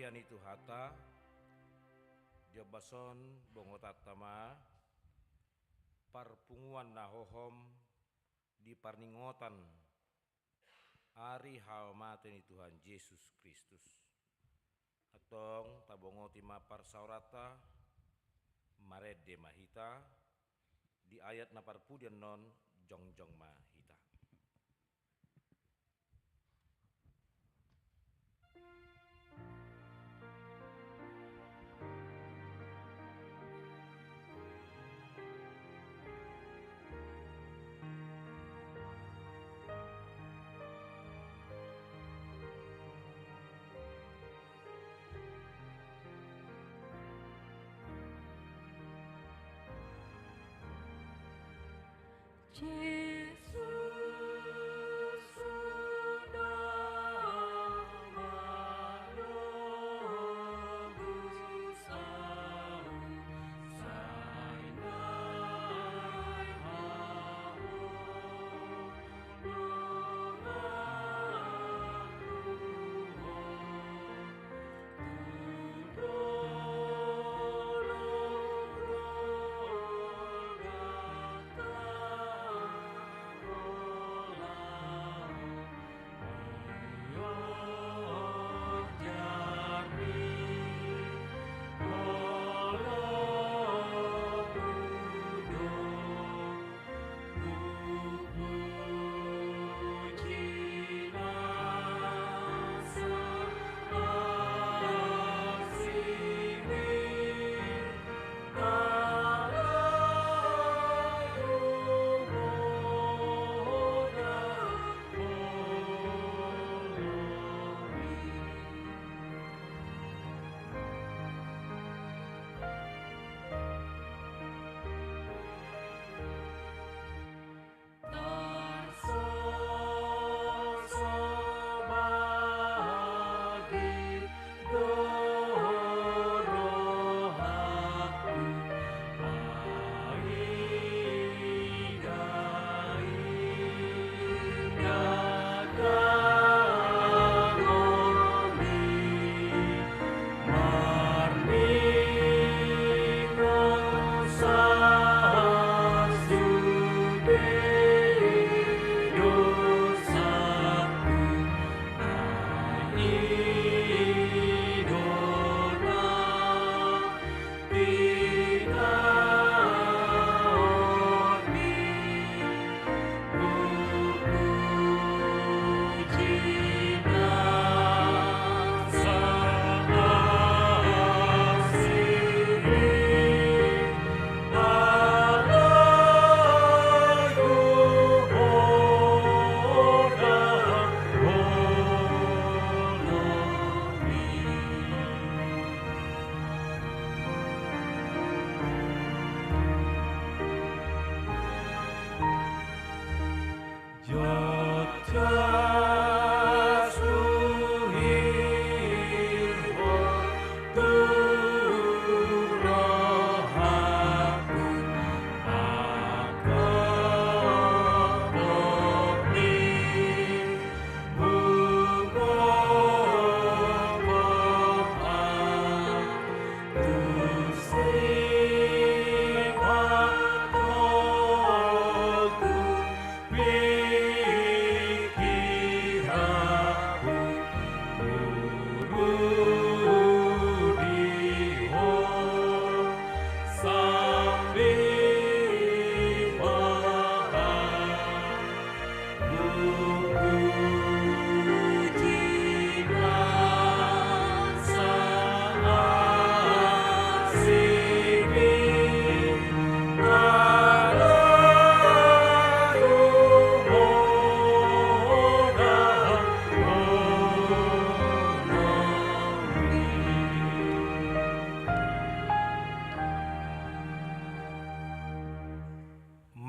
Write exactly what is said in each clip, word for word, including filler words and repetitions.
Ia ni Tuhanta, di ombas on bongotanta ma parpunguan na hohom di parningotan ari haumate ni Tuhan Jesus Kristus. Antong tabongoti ma parsaoranta, marende ma hita, di ayat na parpudi annon jongjong ma hita.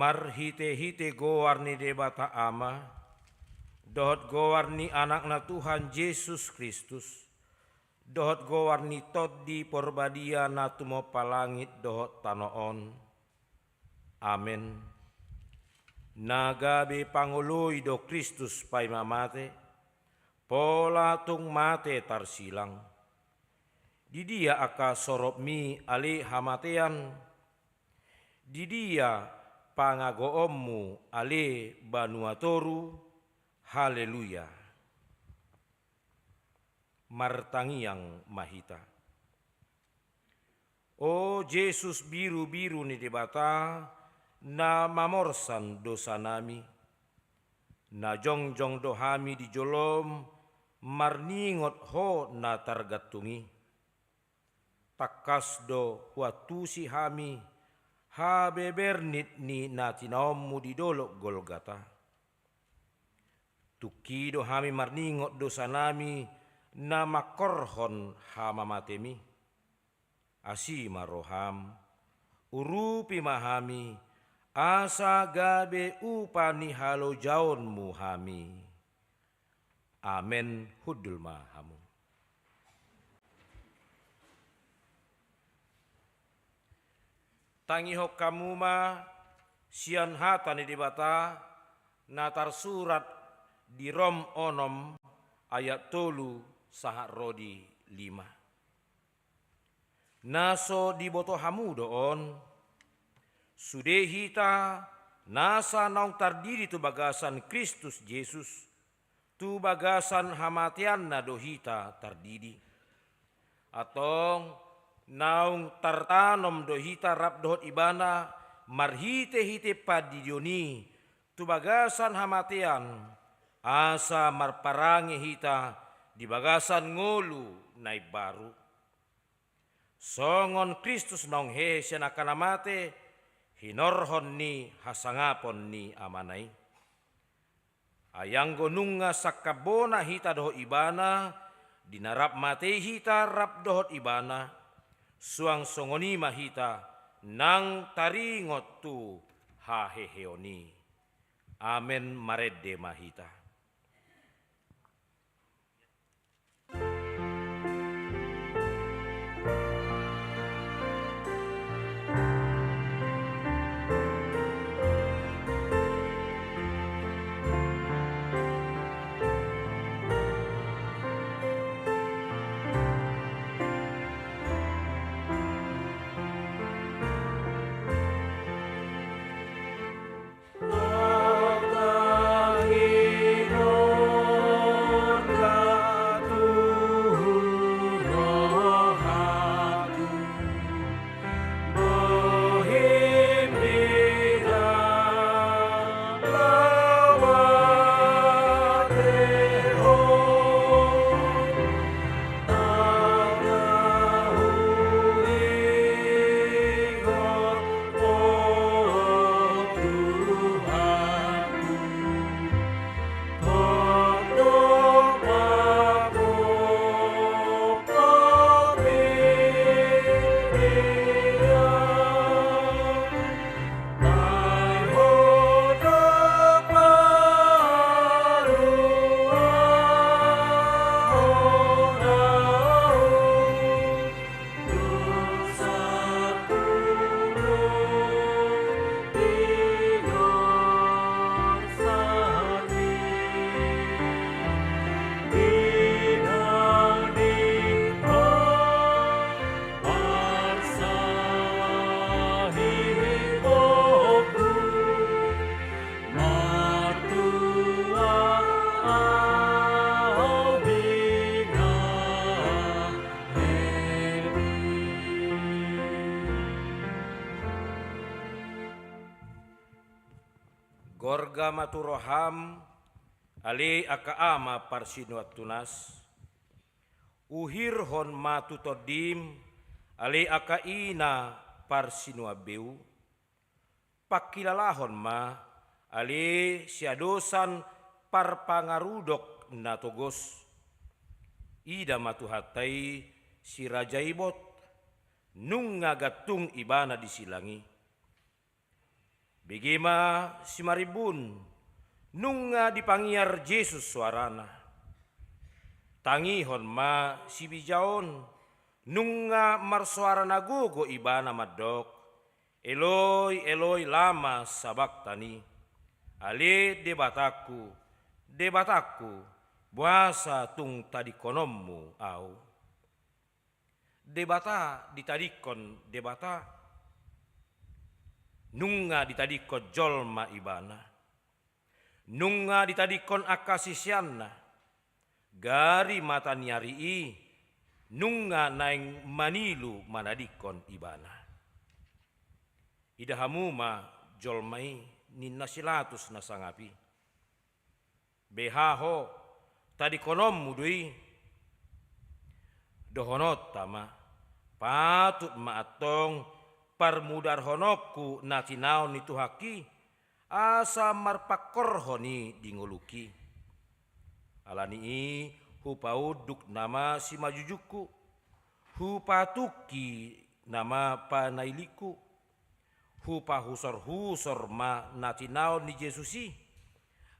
Marhitehite goar ni Debata Ama, dohot goar ni Anakna Tuhan Jesus Kristus, dohot goar ni Tondi Porbadia na tumompa langit dohot tano on. Amen. Na gabe pangoloi do Kristus paima mate, pola tung mate tarsilang. Di dia angka soropmi ale hamatean? Di dia pangagoonmu ale banua toru? Haleluya. Martangiang ma hita. O Jesus birubiru ni Debata, na mamorsan dosanami, na jongjong do hami di jolom marningot Ho na targantung i. Tangkas do huantusi hami habebernit ni na tinaonmu di dolok Golgata. Tungki do hami marningot dosanami na mangkorhon hamamatemi. Asi ma roham, urupi ma hami, asa gabe upa ni halojaonmu hami. Amen. Hundul ma hamu. Tangihon hamu ma sian hata ni Debata na tarsurat di Rom onom ayat tolu sahat ro di lima. Na so diboto hamu do on, sude hita nasa naung tardidi tu bagasan Kristus Jesus, tu bagasan hamateanna do hita tardidi. Antong, naung tartanom do hita rap dohot Ibana marhitehite pandidion i tu bagasan hamatean, asa marparange hita di bagasan ngolu na imbaru. Songon Kristus naung hehe sian angka na mate, hinorhon ni hasangapon ni Amana i. Ai anggo nunga sangkap bona hita dohot Ibana, di na rap mate hita rap dohot Ibana, suang songon i ma hita nang taringot tu haheheon i. Amen. Marende ma hita. Gorga ma tu roham, ale angka ama parsinuan tunas. Uhirhon ma tu tondim, ale angka ina parsinuan beu. Pangkilalahon ma, ale siadosan parpangarudok na togos. Ida ma Tuhanta i, si Raja Ibot, nunga gantung Ibana di silang i. Bege ma simarimbun, nunga dipangiar Jesus soarana. Tangihon ma sibija on, nunga marsoara na gogo Ibana mandok: Eloi, Eloi, lama sabaktani? Ale Debatangku, Debatangku, boasa tung tadingkononmu ahu? Debata ditadingkon Debata, nunga ditadingkon jolma ibana. Nunga ditadingkon angka siseanna, gari mata ni ari i, nunga naeng manilu manadingkon ibana. Ida hamu ma jolma i, ninna si Latus na sangap i. Beha ho, tadingkononmu do i. Dohononta ma, patut ma antong parmudarhononku na tinaon ni Tuhanki, asa marpangkorhon i di ngolungki. Ala ni i hupaunduk nama simanjujungku, hupatungki nama panailingku, hupahusorhusor ma na tinaon ni Jesus i,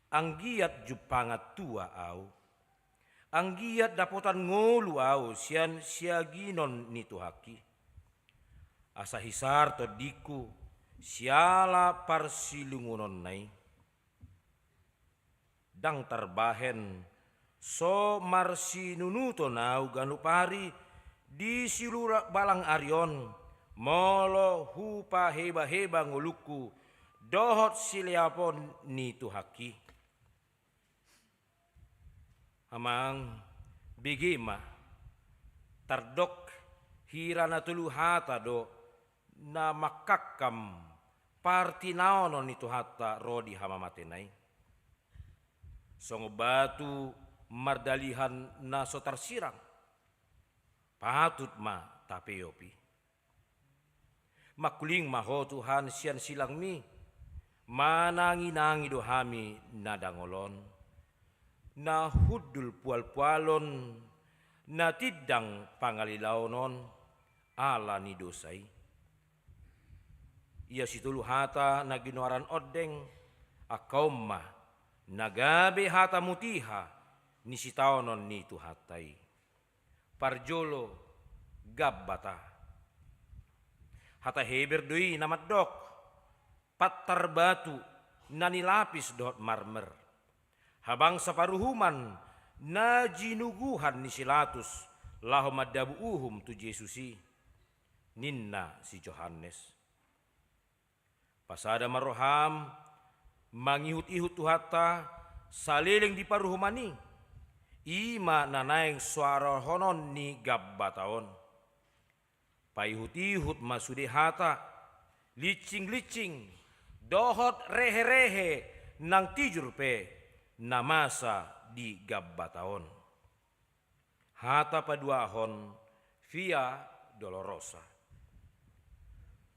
anggiat jumpangan tua ahu. Anggiat dapotan ngolu ahu sian siaginon ni Tuhanki. Asa hisar tondingku siala parsilungunonna i. Ndang tarbahen so marsinunuton ahu ganup ari di silura balang ari on, molo hupahebaheba ngolungku dohot sileapon ni Tuhanki. Amang, bege ma, tardok hira na tolu hata do na mangkangkam partinaonon ni Tuhanta ro di hamamatena i. Songon batu mardalihan na so tarsirang, patut ma tapeop i. Mangkuling ma ho Tuhan sian silangmi, mananginangi do hami na dangol on, na hundul pualpualon, na tindang pangalilaon on, ala ni dosa i. Ia sitolu hata na ginoaran ondeng, angka on ma na gabe hata mutiha ni sitaonon ni Tuhanta i. Parjolo, gambata. Hata Heber do i na mandok pantar batu na nilapis dohot marmer. Habangsa paruhuman na jinuguhan ni si Latus laho mandabu uhum tu Jesus i, ninna si Johannes. Pasada ma roham mangihutihut Tuhanta saleleng di paruhuman i, i ma na naeng soarahonon ni gambata on. Paihutihut ma sude hata, lincinglincingi, dohot reherehe nang tijur pe na masa di gambata on. Hata paduahon, Via Dolorosa.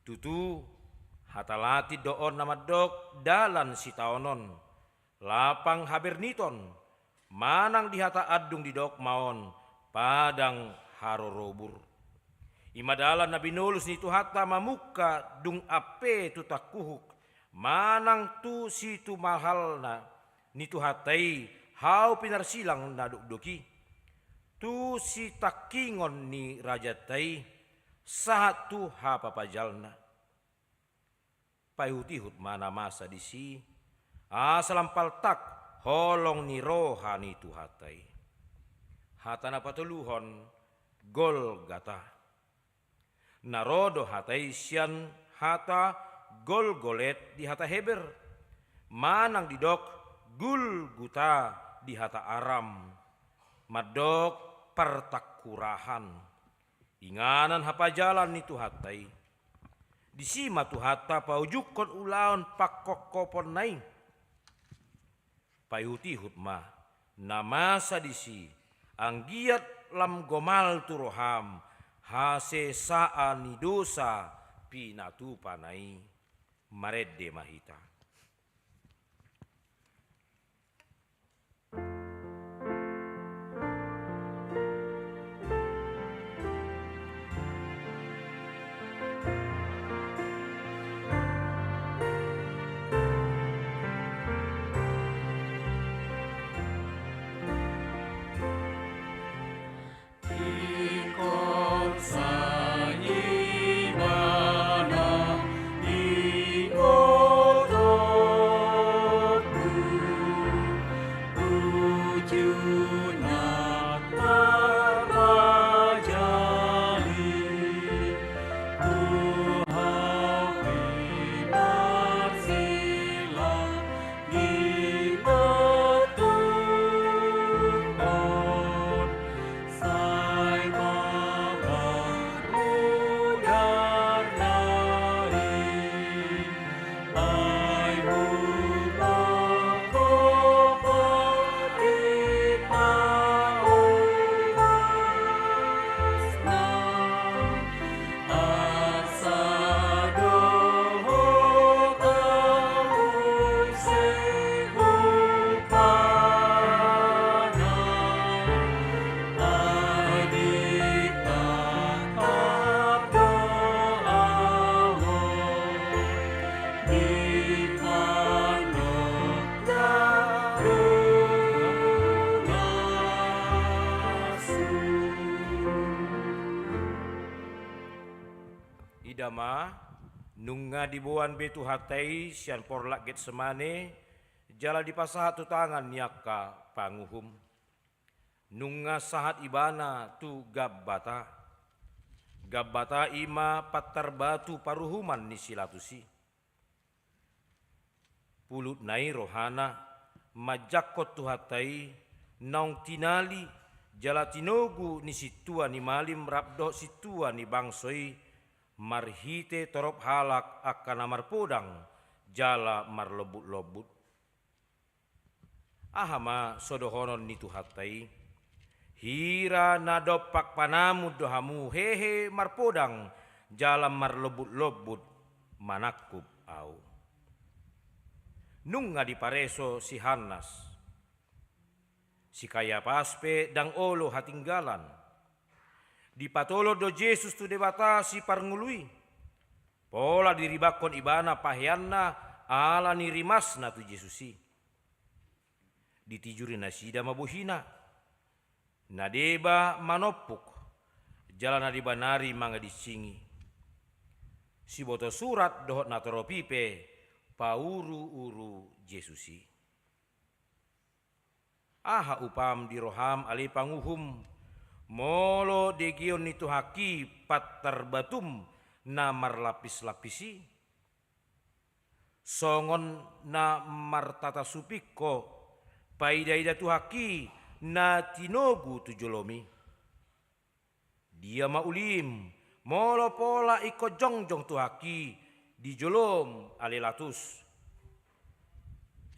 Tutu, hata Latin do on na mandok dalan sitaonon, lapang haberniton, manang di hata andung didok ma on padang harorobur. I ma dalan na binolus ni Tuhanta mamungka dung ampe tu tangkuhuk, manang tu situmahalna ni Tuhanta i hau pinarsilang na dokdok i, tu sitangkingon ni rajanta i, sahat tu hapapajalna. Paihutihut ma na masa disi, asa lam paltak holong ni roha ni Tuhanta i. Hata na patoluhon, Golgata. Na ro do hata i sian hata Golgolet di hata Heber, manang didok Gulguta di hata Aram, mandok partangkurahan. Inganan hapajalan ni Tuhanta i. Disi ma Tuhanta paujungkon ulaon pangkophoponna i. Paihutihut ma na masa disi, anggiat lam gomal tu roham hasesaan ni dosa pinatupana i. Marende ma hita. ma, nunga diboan be Tuhanta i sian porlak Getsemane, jala dipasahat tu tangan ni angka panguhum. Nunga sahat ibana tu Gabata. Gabata i ma pantar batu paruhuman ni si Latus i. Pulutna i rohana manjangkon Tuhanta i, naung tinali jala tinogu ni sintua ni malim rap dohot sintua ni bangso i, marhite torop halak angka na marpodang jala marlombut-lombut. Aha ma so dohonon ni Tuhanta i? Hira na dompak panamun do hamu hehe marpodang jala marlombut-lombut manangkup Ahu. Nunga dipareso si Hannas. Si Kayapas pe ndang olo hatinggalan. Dipatolon do Jesus tu Debata Siparngolu i. Pola diribanghon ibana paheanna ala ni rimasna tu Jesus i. Ditijuri nasida ma bohina, na deba manompuk, jala na deba nari mangadinsingi. Siboto surat dohot natorop i pe pauru-uru Jesus i. Aha upam di roham ale panguhum, molo degeon ni Tuhanta i pantar batum na marlapis-lapis i? Songon na martatasuping ho, paida-ida Tuhanta i na tinogu tu jolom i. Dia ma ulim, molo pola ingkon jongjong Tuhanta i di jolom ale Latus?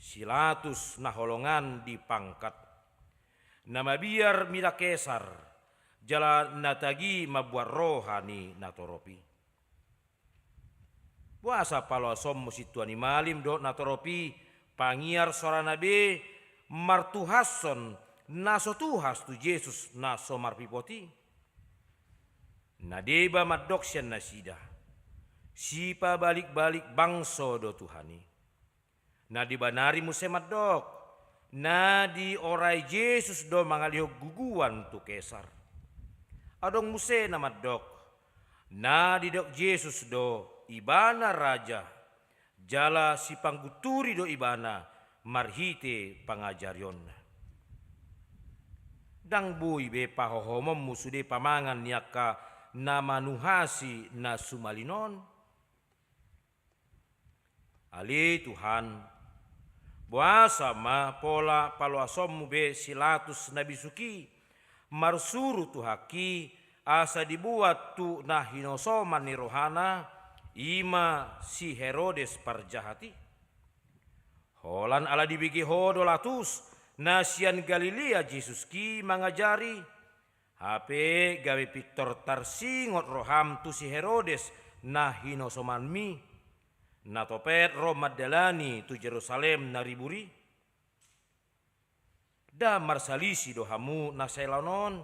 Si Latus na holongan di pangkat, na mabiar mida Kesar, jala na tagi mambuat roha ni natorop i. Boasa paloasonmu sintua ni malim dohot natorop i, pangiar sorana be martuhashon na so tuhas tu Jesus na so marpipot i? Na deba mandok sian nasida, sipabalik-balik bangso do Tuhan i. Na deba nari muse mandok, na diorai Jesus do mangalehon guguan tu Kesar. Adong muse na mandok, na didok Jesus do ibana raja, jala sipanggunturi do ibana marhite pangajarionna. Ndang boi be pahohomonmu sude pamangan ni angka na manuhasi na sumalin on? Ale Tuhan, boasa ma pola paloasonmu be si Latus na bisuk i, marsuru Tuhanta i asa diboan tu na hinosoman ni rohana, i ma si Herodes parjahat i? Holan ala dibege ho do Latus, na sian Galilea Jesus i mangajari, hape gabe pintor tarsingot roham tu si Herodes na hinosomanmi, na topet ro mandalani tu Jerusalem na ribur i? Nda marsalisi do hamu na sai laon on?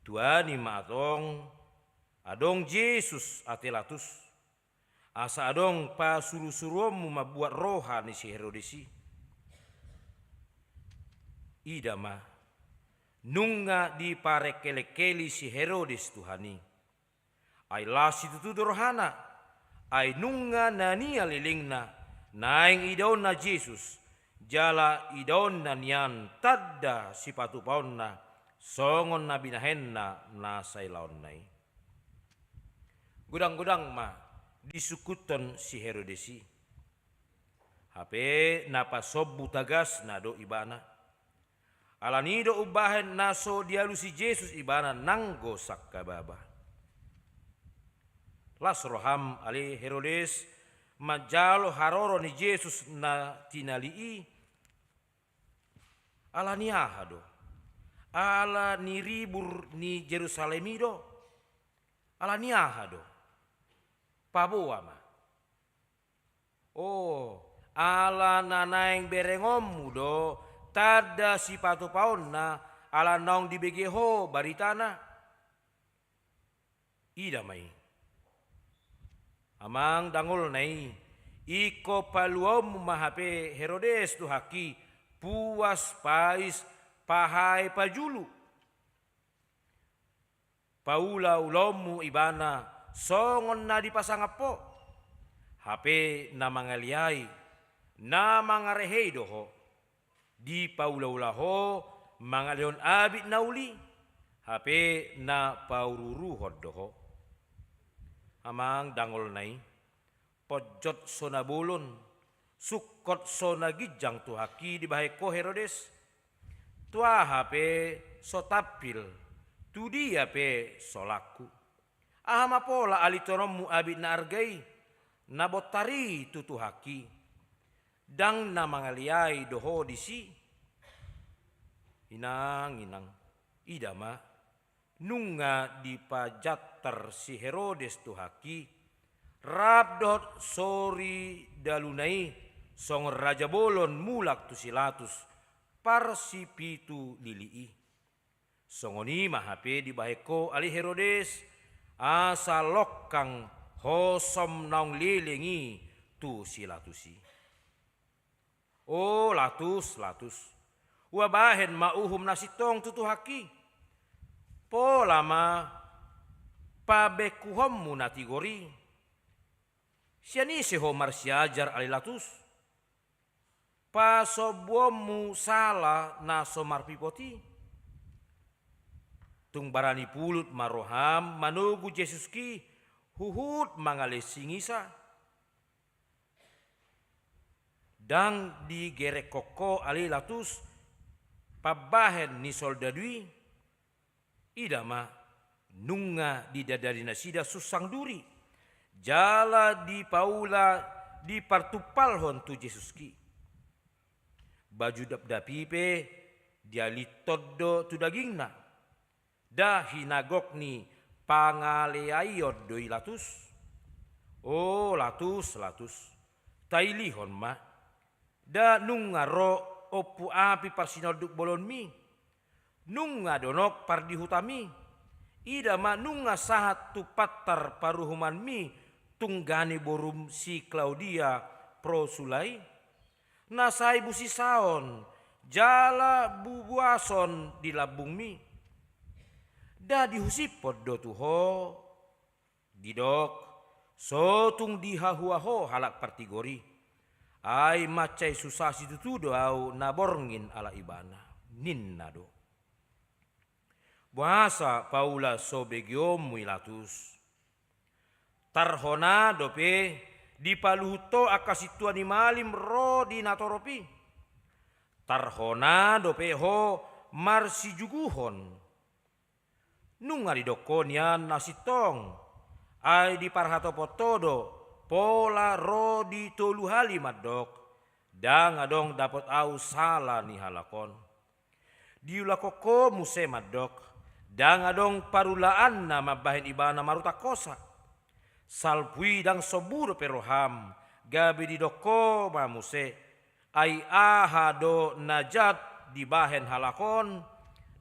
Tuani ma antong, adong Jesus ate Latus, asa adong pasurusuruonmu mambuat roha ni si Herodes i. Ida ma, nunga diparengkelengkeli si Herodes Tuhan i. Ai las situtu do rohana, ai nunga na nian lelengna, naeng idaonna Jesus, jala idaonna nian tanda sipatupaonna, songon na binahenna na sai laonna i. Godang-godang ma disungkunhon si Herodes i. Hape na pasombu tagasna do ibana. Ala ni do umbahen na so dialusi Jesus ibana nanggo sangkababa. Las roham ale Herodes manjalo haroro ni Jesus na tinali i? Ala ni aha do? Ala ni ribur ni Jerusalem i do? Ala ni aha do? Paboa ma. O, ala na naeng berengonmu do tanda sipatupaonna, ala naung dibege ho baritana. Ida ma i. Amang, dangolna i, ingkon paluaonmu ma hape Herodes Tuhan i, puas, pais, pahae, pajulu. paulaulaonmu ibana songon na dipasangap ho. Hape na mangaleai, na mangarehei do ho. Dipaulaula ho mangalehon abit na uli, hape na paururuhon do ho. Amang, dangolna i, ponjot so na bolon, sungkot so na ginjang Tuhanki dibahen ho Herodes. Tu aha pe so tampil, tu dia pe so langku. Aha ma pola alithononmu abit na arga i, na bontar i tu Tuhanki? Ndang na mangaleai do ho disi? Inang, inang, ida ma, nunga dipajantar si Herodes Tuhanki, rap dohot sori daluna i, songon raja bolon mulak tu si Latus, parsipitu lili i. Songon i ma hape dibahen ho ale Herodes, asa longkang hosom naung leleng i tu si Latus i. O Latus, Latus, hubahen ma uhum na sintong tu Tuhanki. Pola ma pabengkuhonmu na tigor i. Sian ise ho marsiajar ale Latus? Pasombuonmu sala na so marpipot i. Tung barani pulut ma roham manogu Jesuski huhut mangalesingisa. Ndang digerekhon ho ale Latus pambahen ni soldadu i. Ida ma, nunga didadari nasida sunsang duri, jala dipaula, dipartumpalhon tu Jesuski. Baju dapdap i pe dialithon do tu dagingna. Nda hinagok ni pangaleaion do i Latus. O Latus, Latus, tailihon ma. Nda nunga ro ompu api parsinonduk bolonmi. Nunga donok pardihutanmi. Ida ma, nunga sahat tu pantar paruhumanmi tunggane borum si Klaudia Prosula i, na sai busisaon jala bubuason di lambungmi. Nda dihusiphon do tu ho? Didok, so tung dihahua ho halak partigor i. Ai mansai susa situtu do ahu na borngin ala ibana, ninna do. Boasa paula so begeonmu i Latus? Tarhona dope dipaluhut ho angka sintua ni malim ro di natorop i. Tarhona dope ho marsijuguhon. Nunga didok ho nian na sintong, ai diparhatopot ho do, pola ro di tolu hali mandok, ndang adong dapot ahu sala ni halak on. Diulahon ho muse mandok, ndang adong parulaanna mambahen ibana marutang hosa. Salpu i ndang sombu dope roham, gabe didok ho ma muse, ai aha do na jat dibahen halak on,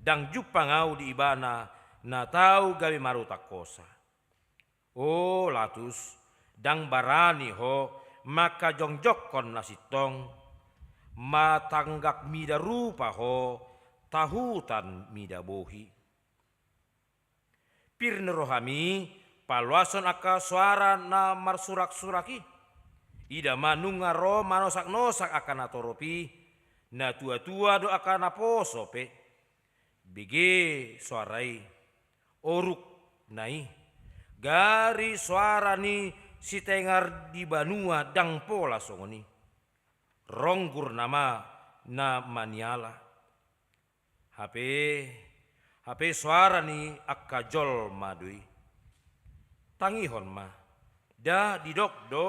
ndang jumpang ahu di ibana na tau gabe marutang hosa. O Latus, ndang barani ho mangkajongjongkon na sintong, matanggak mida rupa ho, tahutan mida bohi. Pir ni rohami paloashon angka soara na marsuraksurak i. Ida ma, nunga ro manosaknosak angka natorop i, natuatua do angka naposo pe. Bege soara i, orukna i, gari soara ni sitengar di banua ndang pola songon i. Ronggur nama na maniala. Hape, hape soara ni angka jolma do i. Tangihon ma. Nda didok do,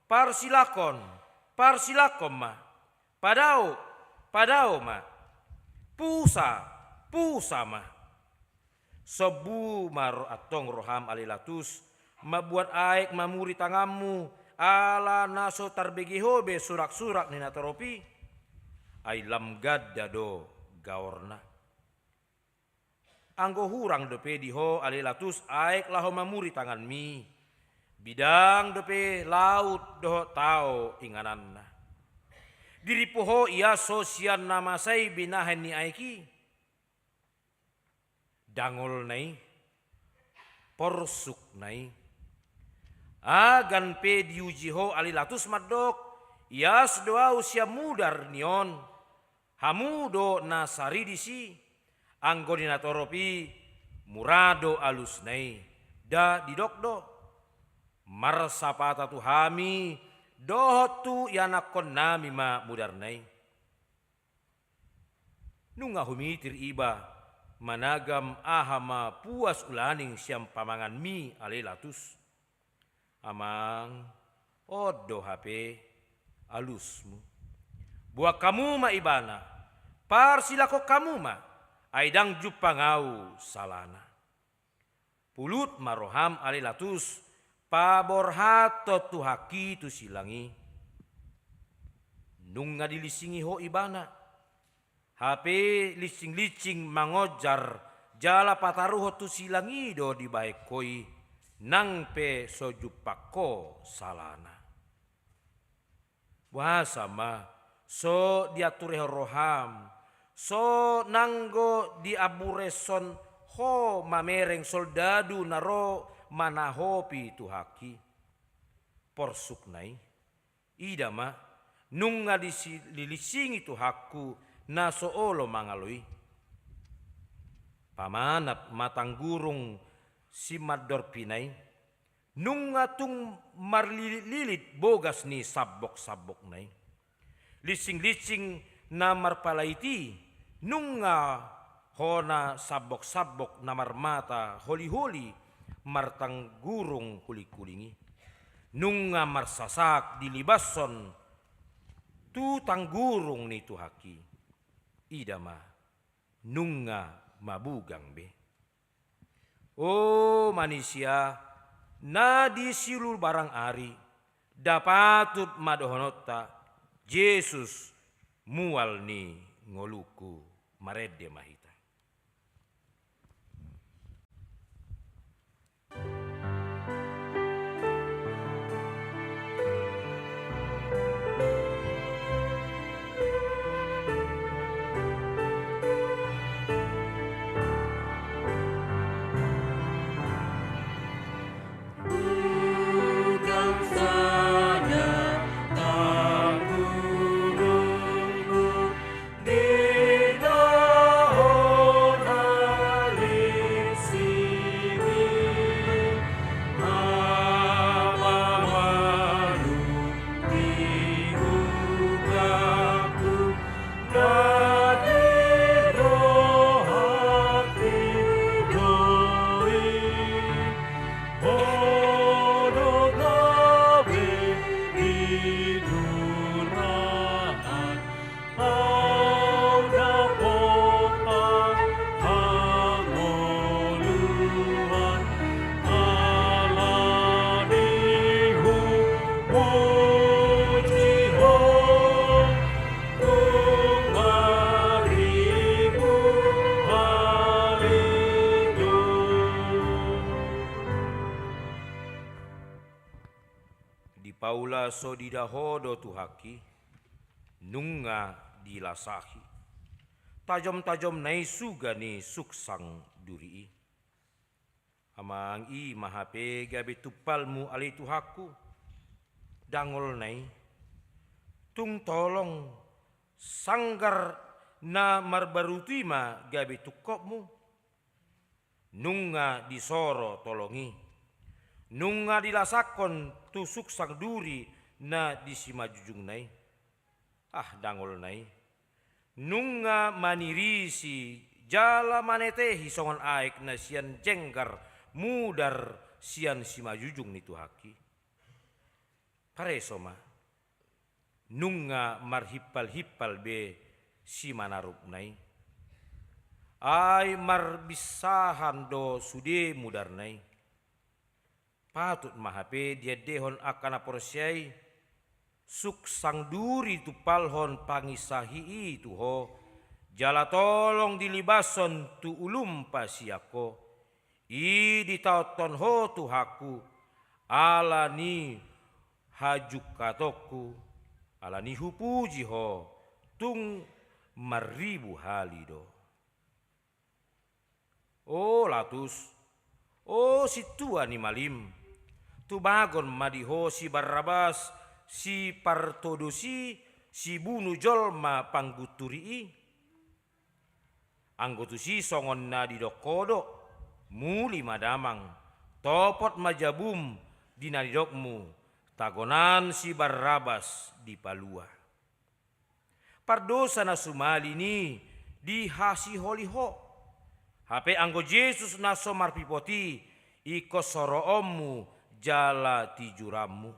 parsilangkon, parsilangkon ma. Padao, padao ma. Pusa, pusa ma. Sombu ma ro-, antong roham ale Latus, mambuat aek mamuri tanganmu, ala na so tarbege ho be suraksurak ni natorop i, ai lam ganda do gaorna. Anggo hurang dope di ho ale Latus aek laho mamuri tanganmi, bidang dope laut dohot tao ingananna. Dirimpu ho ia so sian na masa i binahen ni aek i. Dangolna i, Porsuk na i. Agan pe diuji ho ale Latus mandok, ias do ahu sian mudar ni on, hamu do na saridis i. Anggo di natorop i, mura do alusna i, nda didok do. Marsapata tu hami dohot tu ianakkonnami ma mudarna i. Nunga humitir iba managam aha ma puas ulaning sian pamanganmi ale Latus. Amang, on do hape alusmu. Boan hamu ma ibana, parsilangkon hamu ma, ai ndang jumpang ahu salana. Pulut ma roham ale Latus, paborhathon Tuhanki tu silang i. Nunga dilinsingi ho ibana. Hape linsing-linsing mangonjar jala pataruhon tu silang i do dibahen ho i, nang pe so jumpang ho salana. Boasa ma so dianturehon roham, so nanggo diambureshon ho mamereng soldadu na ro manahopi Tuhanki? Porsuk na i. Ida ma, nunga disi-, dilinsingi Tuhanku na so olo mangalo i. Pamanat ma tanggurung simandorpina i, nunga tung marlilit-lilit bogas ni sambok-sambokna i. Linsing-linsing na marpalait i, nunga hona sambok-sambok na marmata holi-holi martanggurung huling-huling i. Nunga marsasak dilibashon tu tanggurung ni Tuhanki. Ida ma, nunga mabugang be. O manisia na di siulu barang ari, nda patut ma dohononta, Jesus mual ni ngolungku. Marende ma hita. Di paula so diida ho do Tuhanki, nunga dilasahi. Tajom-tajomna i suga ni suksang duri i. Amang, i ma hape gabe tumpalmu ale Tuhanku. Dangolna i, tung tolong sanggar na marbarutu i ma gabe tungkotmu. Nunga disoro tolong i. Nunga dilasahon tu suksang duri na di simanjujungna i. Ah, dangolna i. Nunga manirisi jala manetehi songon aek na sian jenggar mudar sian simanjujung ni Tuhanki. Pareso ma. Nunga marhimpal-himpal be simanarupna i. Ai marbinsahan do sude mudarna i. Patut ma hape diendehon angka na porsea i, suksang duri tumpalhon panginsahi i tu ho, jala tolong dilibashon tu ulum pasian ho, i ditaothon ho Tuhanku, ala ni hajungkatonku, ala ni hupuji ho, tung marribu hali do. O Latus, O sintua ni malim, tubagon ma di ho si Barrabas, si partodosi, si bunu jolma panggunturi i. Anggo tusi songon na didok ho do, muli ma damang, topot ma jabum di na nidokmu, tagonan si Barrabas dipalua. Pardosa na sumalin i dihasiholi ho. Hape anggo Jesus na so marpipot i, ingkon soroonmu jala tijuranmu.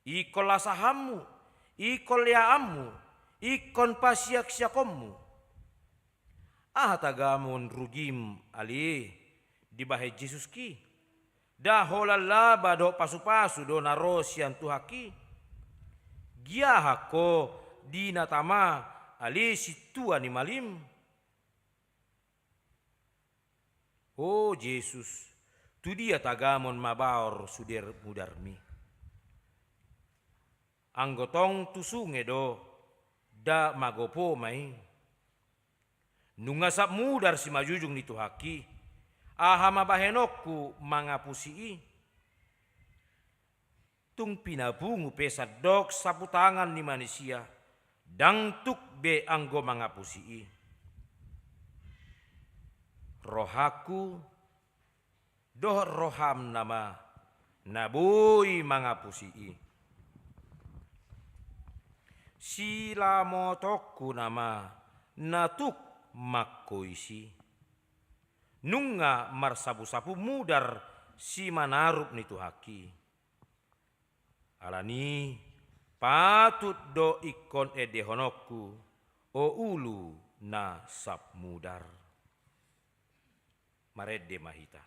Ingkon lasahanmu, ingkon leaanmu, ingkon pasiaksiakonmu. Aha tagamon rugim ale dibahen Jesus ki? Nda holan laba dohot pasupasu do na ro sian Tuhanki? Giahan ho di na tama ale sintua ni malim? O Jesus, tu dia tagamon mabaor sude mudarmi? Anggo tong tu sunge do, nda magopo ma i. Nunga sap mudar simanjujung ni Tuhanki, aha ma bahenonku mangapusi i? Tung pinapungu pe sandok saputangan ni manisia, ndang tuk be anggo mangapusi i. Rohangku dohot roham nama na boi mangapusi i. Silamotonku nama na tuk mangkoisi. Nunga marsapusapu mudar simanarup ni Tuhanki. Alani patut do ingkon endehononku, o ulu na sap mudar. Marende ma hita.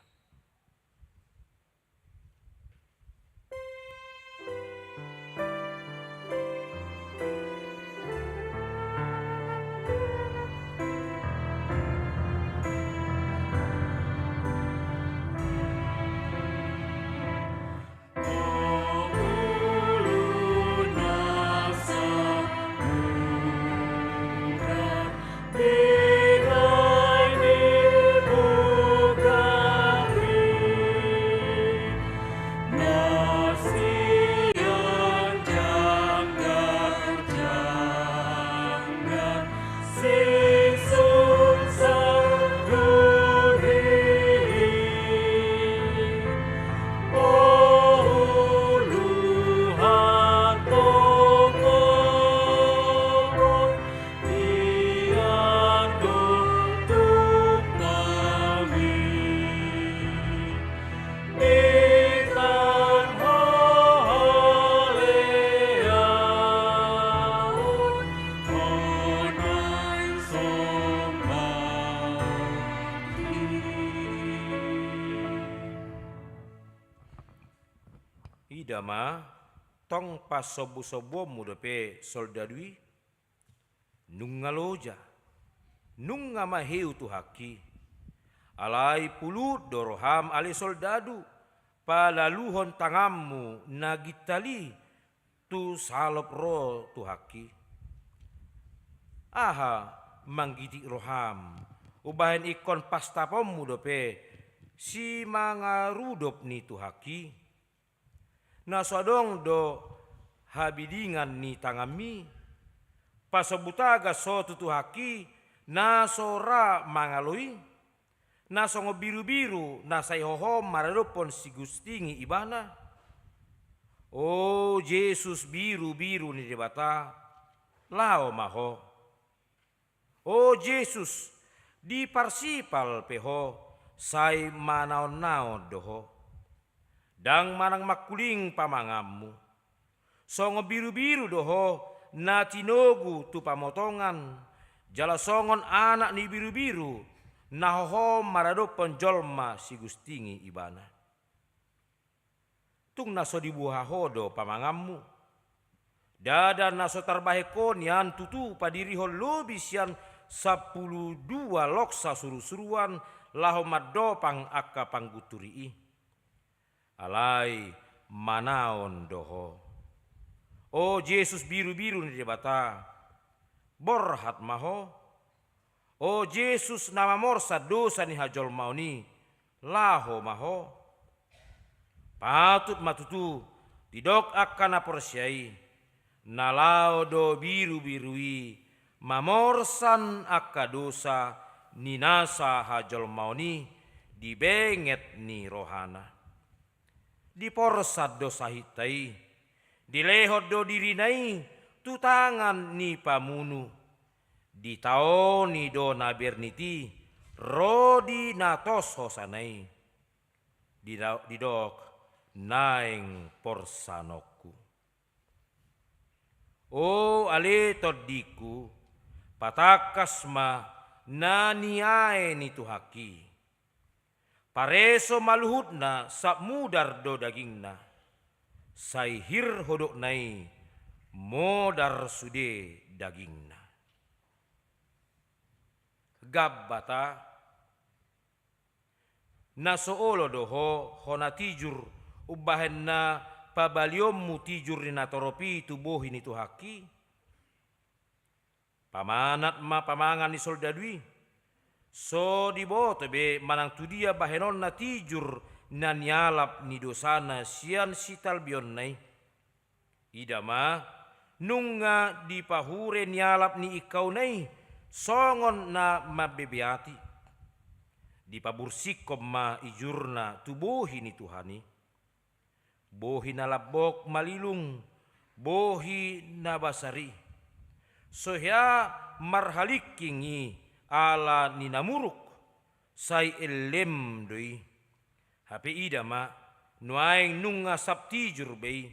Ida ma, tong pasombusombuonmu dope soldadu i. Nunga loja, nunga maheu Tuhanki. Alai pulut do roham ale soldadu, palaluhon tanganmu na gintal i tu salop ro Tuhanki. Aha manggitik roham, umbahen ingkon pastaponmu dope simangarudop ni Tuhanki? Na so adong do habidingan ni tanganmi? Pasombu tagas ho tu Tuhanki, na so ra mangalo i? Na songon birubiru na sai hohom maradophon sigustingi ibana? O Jesus, birubiru ni Debata, laho ma ho. O Jesus, diparsipal pe ho, sai manaonnaon do ho. Ndang manang mangkuling pamanganmu. Songon birubiru do ho na tinogu tu pamotongan, jala songon anak ni birubiru na hohom maradophon jolma sigustingi ibana. Tung na so dibuha ho do pamanganmu. Ndada na so tarbahen ho nian tutu padirihon lobi sian sampulu dua loksa surusuruan laho mandopang angka panggunturi i. Alai manaon do ho. O Jesus, birubiru ni Debata, borhat ma ho. O Jesus, na mamorsan dosa ni hajolmaon i, laho ma ho. Patut ma tutu didok angka na porsea i, na laho do birubiru i mamorsan angka dosa ni nasa hajolmaon i di benget ni rohana. Diporsan do sahinta i, dilehon do dirina i tu tangan ni pamunu, ditaoni do na bernit i ro di na tos hosana i. Dida-, didok naeng porsanonku. O ale tondingku, patangkas ma na niae ni Tuhanki. Pareso ma luhutna, sap mudar do dagingna. Sai hir hodokna i, modar sude dagingna. Gambata, na so olo do ho hona tijur, umbahen na pabalionmu tijur ni natorop i tu bohi ni Tuhanki? Pamanat ma pamangan ni soldadu i. So diboto be manang tudia bahenonna tijur na nialap ni dosana sian sitalbionna i. Ida ma, nunga dipahure nialap ni ingkauna i songon na mambebeati. Dipabursingkon ma ijurna tu bohi ni Tuhan i. Bohi na lambok malilung, bohi na basar i. So hea marhalingking i ala ni na muruk, sai ellem do i. Hape ida ma, nuaeng nunga sap tijur be i.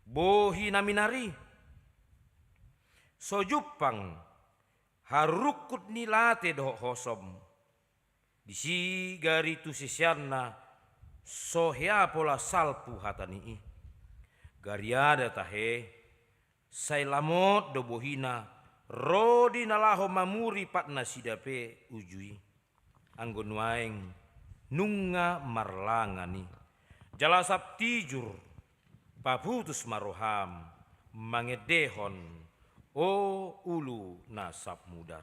Bohi na minar i. So jumpang harurungkut ni late dohot hosom. Disi gari tu siseanna, so hea pola salpu hata ni i. Gariada tahe, sai lamot do bohina, ro di na laho mamuri patnasida pe uju i. Anggo nuaeng nunga marlangan i. Jala sap tijur, paputus ma roham, mangendehon, o ulu na sap mudar.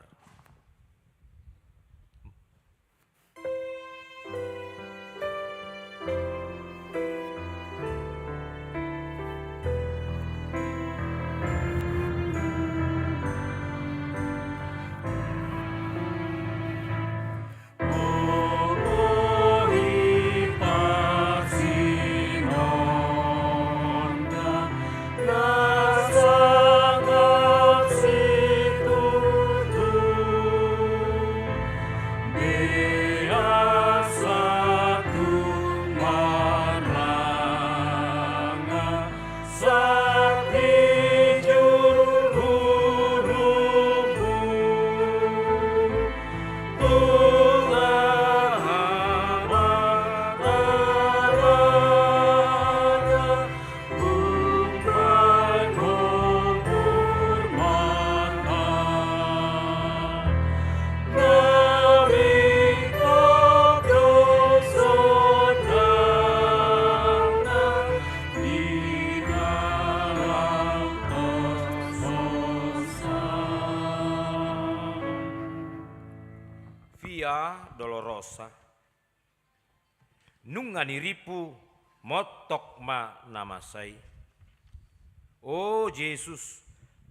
Via Dolorosa. Nunga nirimpu, montok ma na masa i. O Jesus,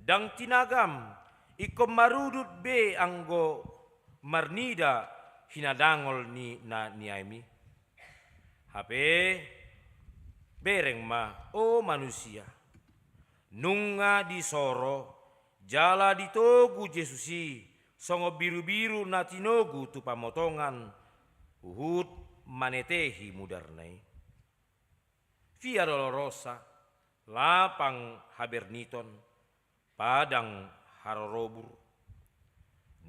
ndang tinagam, ingkon marudut be anggo marnida hinadangol ni na niaem i. Hape bereng ma, o manusia. Nunga disoro jala ditogu Jesus i songon birubiru na tinogu tu pamotongan, huhut manetehi mudarna i. Via Dolorosa, lapang haberniton, padang harorobur.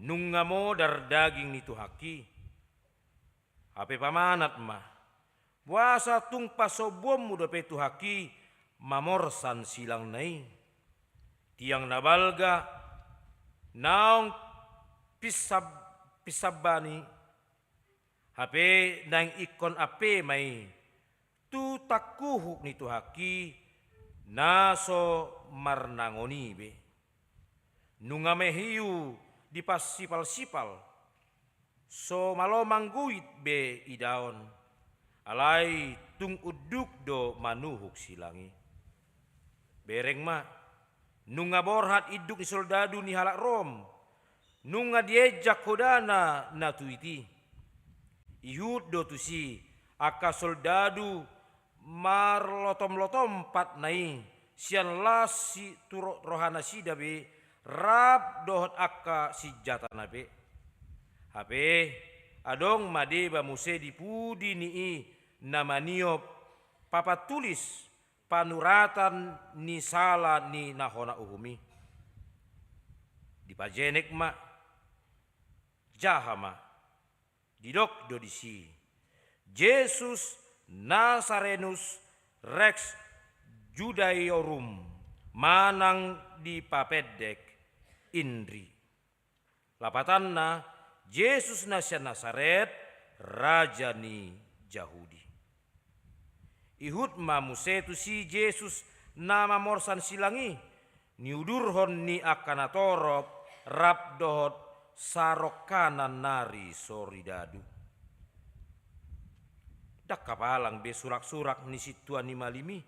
Nunga modar daging ni Tuhanki. Hape pamanat ma, boasa tung pasombuonmu dope Tuhanki mamorsan silangna i? Tiang na balga, naung pinsab-, pinsambani, hape naeng ingkon ampe ma i tu tangkuhuk ni Tuhanki na so marnangon i be. Nunga mehiu dipansipalsipal, So malo mangguit be idaon, alai tung unduk do manuhuk silang i. Bereng ma, nunga borhat induk ni soldadu ni halak Rom, nunga dienjak hodana na tuit i. Ihut do tusi angka soldadu marlotomlotom patna i, sian las si tu ro-, rohanasida be, rap dohot angka sinjatana be. Hape adong ma deba muse di pudi ni i na maniop papan tulis panuratan ni sala ni na hona uhum i. Dipajenek ma, jaha ma, didok do disi: Jesus Nazarenus Rex Judaeorum, manang dipapendek, Inri. Lapatanna, Jesus na sian Nasaret, raja ni Jahudi. Ihut ma muse tusi Jesus na mamorsan silang i, niudurhon ni angka natorop rap dohot sarongkana nari soridadu. Ndang hapalang be suraksurak ni sintua ni malim i,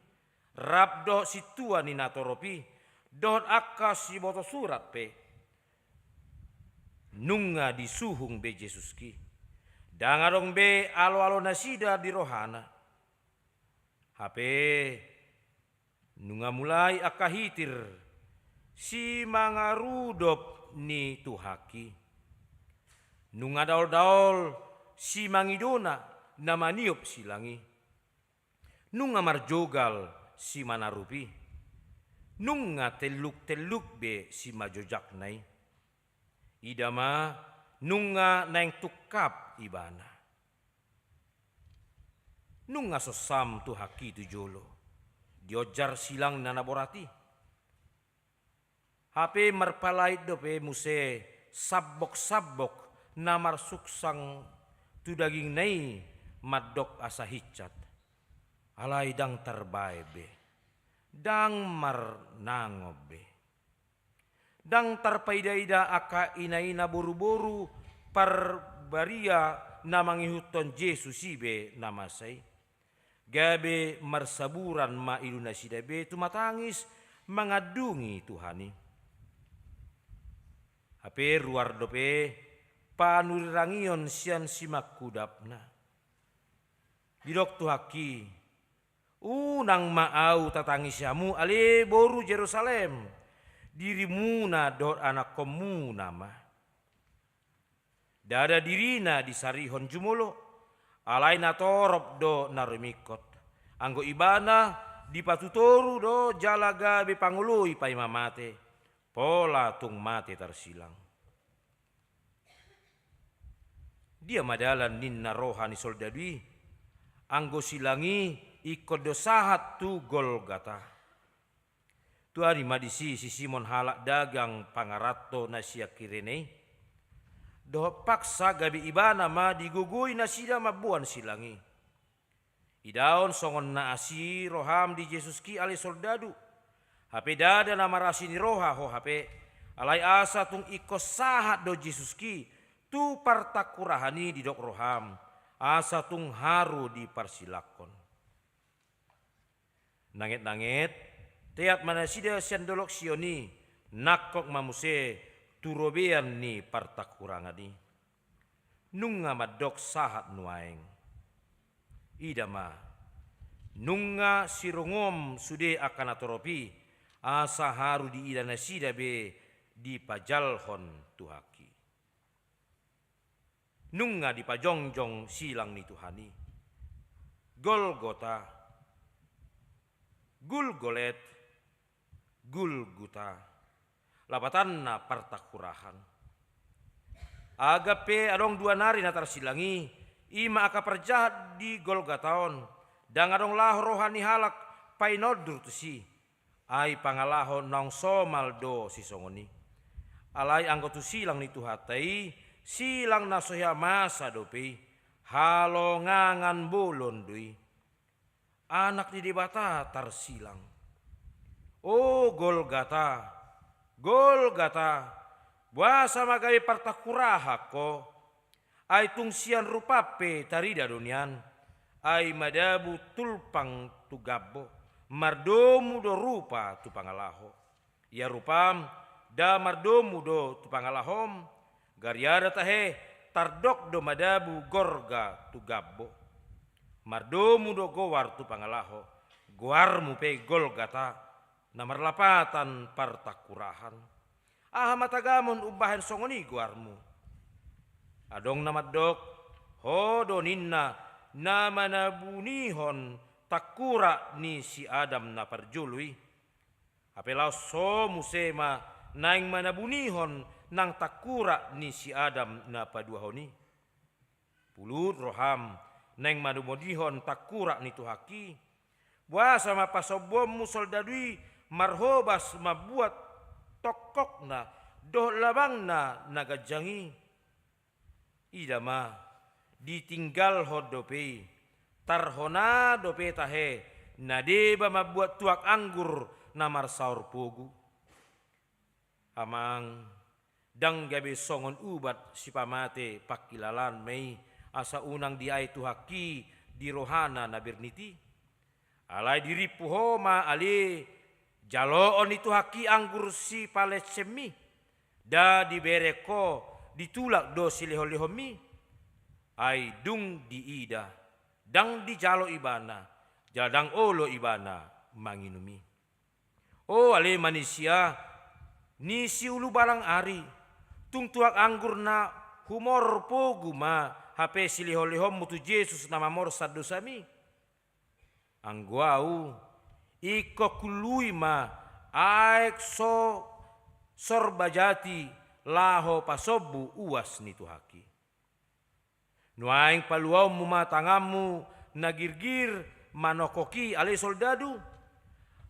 rap dohot sintua ni natorop i, dohot angka siboto surat pe. Nunga disuhung be Jesus ki. Ndang adong be aloalonasida di rohana. Hape nunga mulai angka hitir simangarudop ni Tuhanki. Nunga daoldaol simangidona na maniop silang i. Nunga marjogal simanarup i. Nunga telluktelluk be simajojakna i. Ida ma, nunga naeng tungkap ibana. Nunga sonsam Tuhanki tu jolo, dionjar silang na, na borat i. Hape marpalait dope muse samboksambok na marsuksang tu dagingna i mandok asa hinsat. Alai ndang tarbaen be, ndang marnangon be. Ndang tarpaidaida angka inaina boruboru parbaria na mangihuthon Jesus i be na masa i. Gabe marsaburan ma ilunasida be tumatangis mangandungi Tuhan i. Hape ruar dope panurirangion sian simangkudapna. Didok Tuhanki: Unang ma ahu tatangisi hamu ale boru Jerusalem, dirimuna dohot anakkonmuna ma. Ndada dirina disarihon jumolo, alai natorop do na rumingkot. Anggo ibana dipatutoru do jala gabe pangoloi paima mate, pola tung mate tarsilang. Dia ma dalan ninna roha ni soldadu i, anggo silang i ingkon do sahat tu Golgata. Tuari ma disi si Simon halak dagang pangaranto na sian Kirene i. Dohot paksa gabe ibana ma digogoi nasida mamboan silang i. Idaon songon na asi roham di Jesus ki ale soldadu. Hape ndada na marasi ni roha ho hape. Alai asa tung ingkon sahat do Jesus ki tu partangkurahan i didok roham, asa tung haru diparsilangkon. Nangetnanget, teat ma nasida sian dolok Sion i, nangkok ma muse tu robean ni partangkurangan i. Nunga mandok sahat nuaeng. Ida ma, nunga sirungom sude angka natorop i, asa haru diida nasida be dipajalhon Tuhanki. Nunga dipajongjong silang ni Tuhan i. Golgota, Gulgolet, Gulguta, lapatanna partangkurahan. Agap pe adong dua nari na tarsilang i, i ma angka parjahat di Golgata on, ndang adong laho roha ni halak painondur tusi. Ai pangalaho naung somal do sisongon i. Alai anggo tu silang ni Tuhanta i, silang na so hea masa dope i, halongangan bolon do i. Anak ni Debata tarsilang. O Golgata, Golgata, boasa ma gabe partangkurahan ho? Ai tung sian rupam pe tarida do nian, ai madabu tulpang tu gambo, mardomu do rupa tu pangalaho. Ia rupam nda mardomu do tu pangalahom, gariada tahe tardok do madabu gorga tu gambo. Mardomu do goar tu pangalaho, goarmu pe Golgata, na marlapatan partangkurahan. Aha ma tagamon umbahen songon i goarmu? Adong na mandok, ho do ninna na manabunihon tangkurak ni si Adam na parjolo i. Hape laos ho muse ma naeng manabunihon nang tangkurak ni si Adam na paduahon i. Pulut roham naeng manabunihon tangkurak ni Tuhangki. Boasa ma pasombuonmu soldadu i marhobas mambuat tongkokna dohot labangna na ganjang i? Ida ma, ditinggalhon dope i, tarhona dope tahe na deba mambuat tuak anggur na marsaor pogu. Amang, ndang gabe songon ubat sipamate pangkilalaan ma i, asa unang diae Tuhangki di rohana na bernit i. Alai dirimpu ho ma ale jaloon ni Tuhangki anggur sipalessemmi, nda diberek ho, ditulak do silehonlehonmi. Ai dung diida, ndang dijalo ibana, jala ndang olo ibana manginum i. O ale manisia, ni siulubalang ari, tung tuak anggur na humoror pogu ma hape silehonlehonmu tu Jesus na mamorsan dosami? Anggo au, ingkon huului ma aek so sorba jati laho pasombu uas ni Tuhangki. Nuaeng paluaonmu ma tanganmu na girgir manongkok i ale soldadu.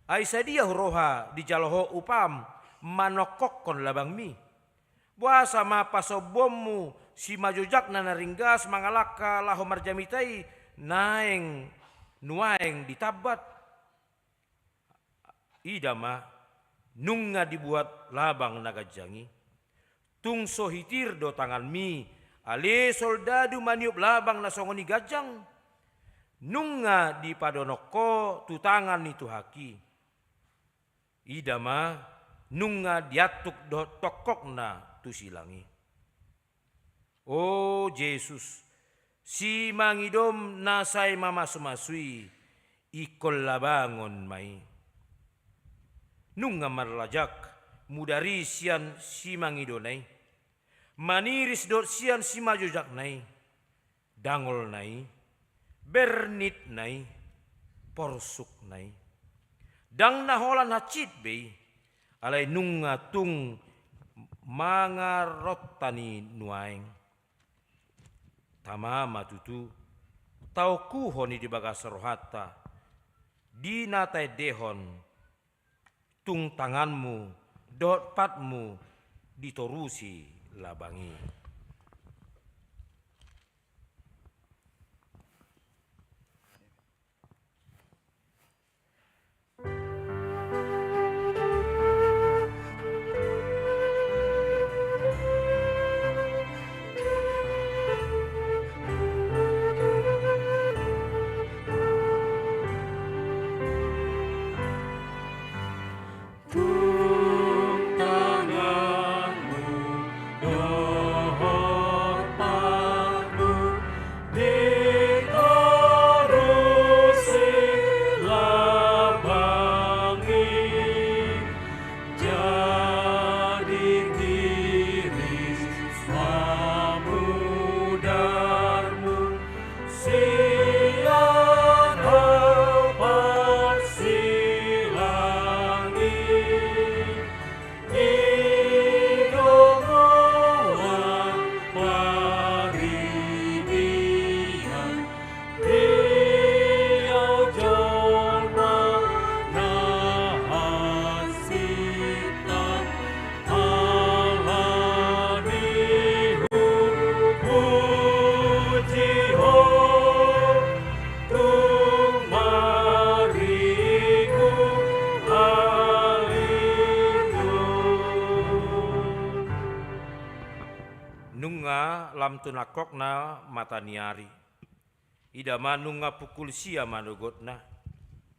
Ai sadia huroha dijalo ho upam manongkokkon labangmi? Boasa ma pasombuonmu simajojakna na ringgas mangalangka laho marjamita i naeng nuaeng ditambat? Ida ma, nunga dibuat labang na ganjang i. Tung so hitir do tanganmi, ale soldadu maniop labang na songon i ganjang? Nunga dipadonok ho tu tangan ni Tuhangki. Ida ma, nunga diantuk dohot tongkokna tu silang i. O Jesus, simangidom na sai mamasumasu i, ingkon labangon ma i. Nunga marlajak mudari sian simangidona i, maniris dohot sian simajojakna i, dangolna i, bernitna i, porsukna i. Ndang na holan hansit be i, alai nunga tung mangarontani nuaeng. Tama ma tutu, taokuhon i di bagas rohanta, di na taendehon, tung tanganmu dohot patmu ditorusi labang i. Tung tanganmu dohot Nunga lam tu nangkokna mata ni ari. Ida ma nunga pukul sia manogotna.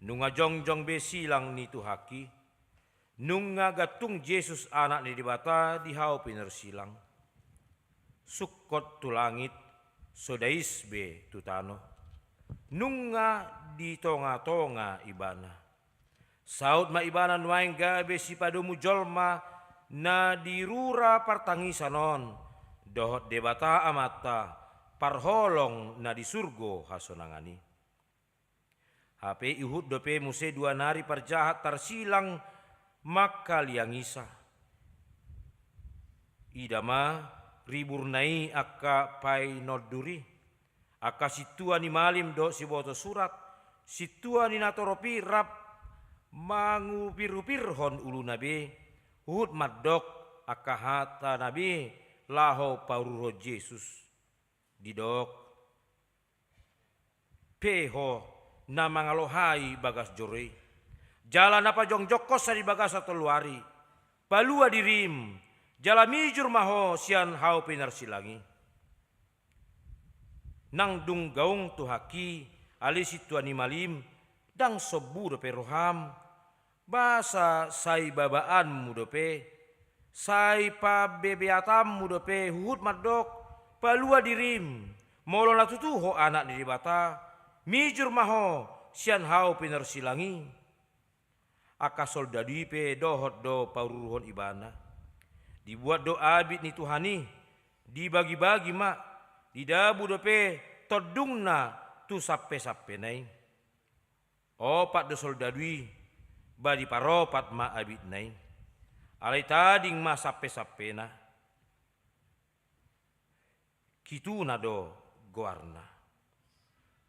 Nunga jongjong be silang ni Tuhangki. Nunga gantung Jesus Anak ni Debata di hau pinarsilang. Sungkot tu langit, so dais be tu tano. Nunga di tongatonga Ibana. Saut ma Ibana nuaeng gabe sipadomu jolma na di rura partangisan on, dohot Debata Amanta, parholong na di surgo hasonangan i. Hape ihut dope muse dua nari parjahat tarsilang mangkaliangisa. Ida ma riburna i angka painondur i. Angka sintua ni malim dohot siboto surat, sintua ni natorop i rap mangupirupirhon uluna be, huhut mandok angka hatana be laho paruruhon Jesus. Didok, pe ho na mangalohai bagas joro i, jala na pajongjongkonsa sian bagasan tolu ari, palua dirim, jala mijur ma ho sian hau pinarsilang i. Nang dung gaung Tuhangki ale sintua ni malim, ndang sombu dope roham, boasa sai babaanmu dope, sai pabebeatanmu dope huhut mandok, palua dirim, molo na tutu ho Anak ni Debata, mijur ma ho sian hau pinarsilang i. Angka soldadu i pe dohot do paruruhon Ibana. Dibuat do abit ni Tuhan i, dibagibagi ma, didabu dope tondungna tu sampesampena i. Opat do soldadu i, ba diparopat ma abitna i. Alai tading ma sampesampena. Kituna do goarna.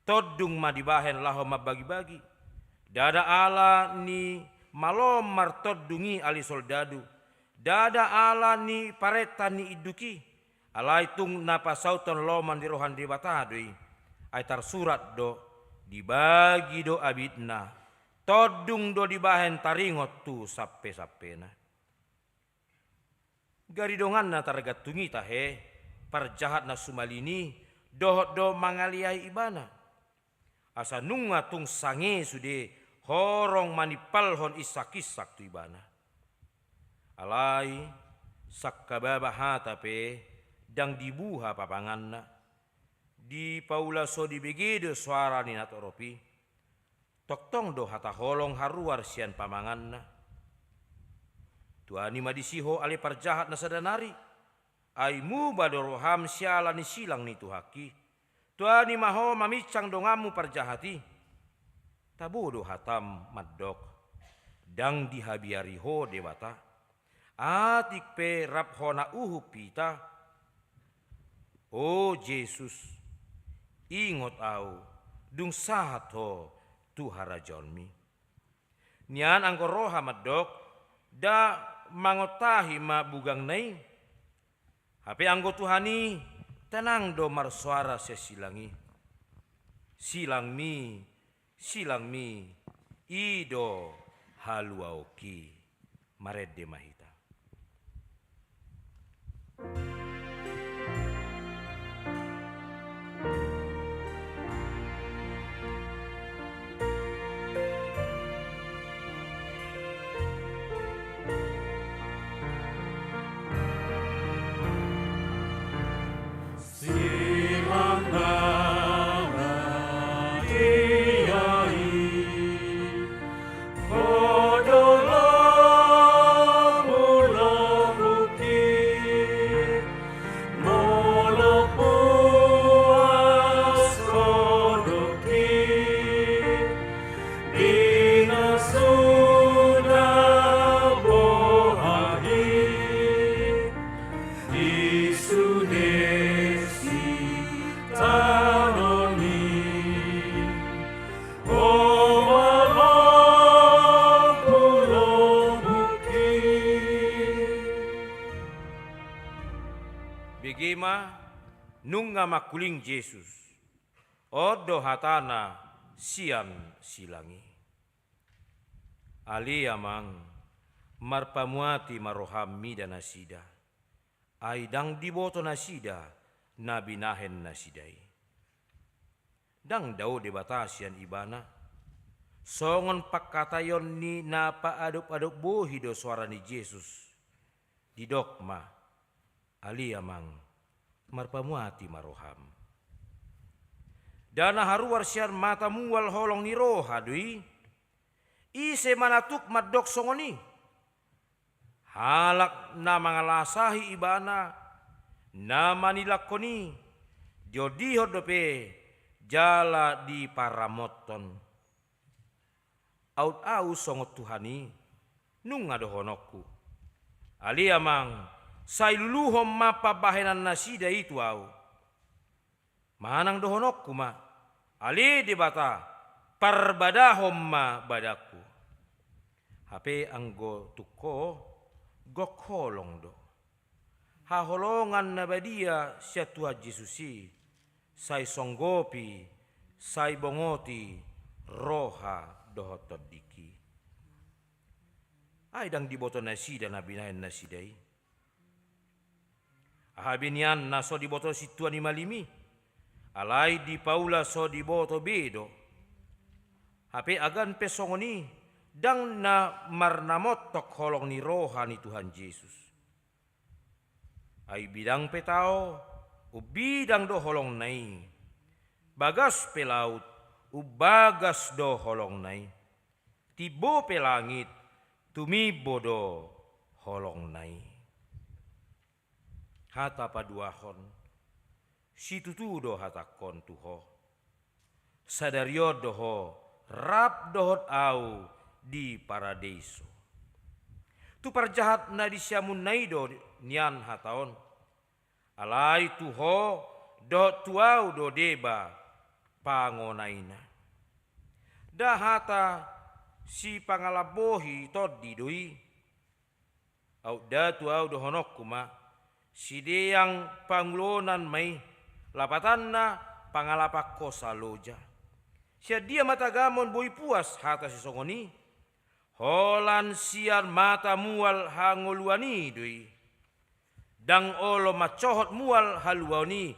Tondung ma dibahen laho mambagibagi. Ndada ala ni malom martondung i ale soldadu. Ndada ala ni parenta ni induk i. Alai tung na pasauthon lomo ni roha ni Debata do i. Ai tarsurat do, dibagi do abitna. Tondung do dibahen taringot tu sampesampena. Gari donganna targantung i tahe, parjahat na sumalin i, dohot do mangaleai ibana. Asa nunga tung sange sude horong manimpalhon insakinsak tu ibana. Alai, sangkababa hata pe, ndang dibuha pamanganna. Dipaula so dibege do soara ni natorop i. Tongtong do hata holong haruar sian pamanganna. Tuani ma disi ho ale parjahat na sada nari. Ai muba do roham siala ni silang ni Tuhangki. Tuani ma ho maminsang donganmu parjahat i. Tabo do hatam mandok. Ndang dihabiari ho Debata. Atik pe rap hona uhum hita. O Jesus, ingot ahu, dung sahat ho tu harajaonmi. Nian anggo roha mandok, nda mangontahi ma bugangna i. Hape anggo Tuhan i, tenang do marsoara sian silang i. Silangmi, silangmi, i do haluaonki. Marende ma hita. Di na suda boha i, di sude sitadonon i, ho ma lombungki. Bege ma, nunga mangkuling Jesus. On do hatana sian silang i. Ale Amang, marpamuati ma roham mida nasida. Ai ndang diboto nasida na binahen nasida i. Ndang dao Debata sian ibana. Songon pangkataion ni na paadop-adop bohi do soara ni Jesus. Didok ma, ale Amang, marpamuati ma roham. Nda na haruar sian mata mual holong ni roha do i. Ise ma na tuk mandok songon i? Halak na mangalasahi ibana, na manilangkon i, diondihon dope jala diparamothon. Aut ahu songon Tuhan i, nunga dohononku. Ale Amang, sai luluhon ma pambahenan nasida i tu ahu. Manang dohononku ma, ale Debata, parbadahon ma badangku. Hape anggo tung ho, gok holong do. Haholongan na badia sian Tuhan Jesus i, sai songgopi, sai bongoti roha dohot tondik i. Ai ndang diboto nasida na binahen nasida i. Aha be nian na so diboto sintua ni malim i? Alai di paula so diboto be do. Hape agan pe songon i, ndang na marnamontok holong ni roha ni Tuhan Jesus. Ai bidang pe tao, umbidang do holongna i. Bagas pe laut, umbagas do holongna i. Timbo pe langit, tumimbo do holongna i. Hata paduahon, situtu do hatangkon tu ho. Sadari on do ho rap dohot ahu di paradeiso. Tu parjahat na di siamunna i do nian hata on. Alai tu ho dohot tu ahu do deba pangonaina. Nda hata sipangalambohi tondi do i. Aut nda tu ahu dohononku ma, sideang pangulonan ma i, lapatanna pangalapan hosa loja. Sian dia ma tagamon boi puas hata sisongon i? Holan sian mata mual hangoluan i do i. Ndang olo mansohot mual haluaon i,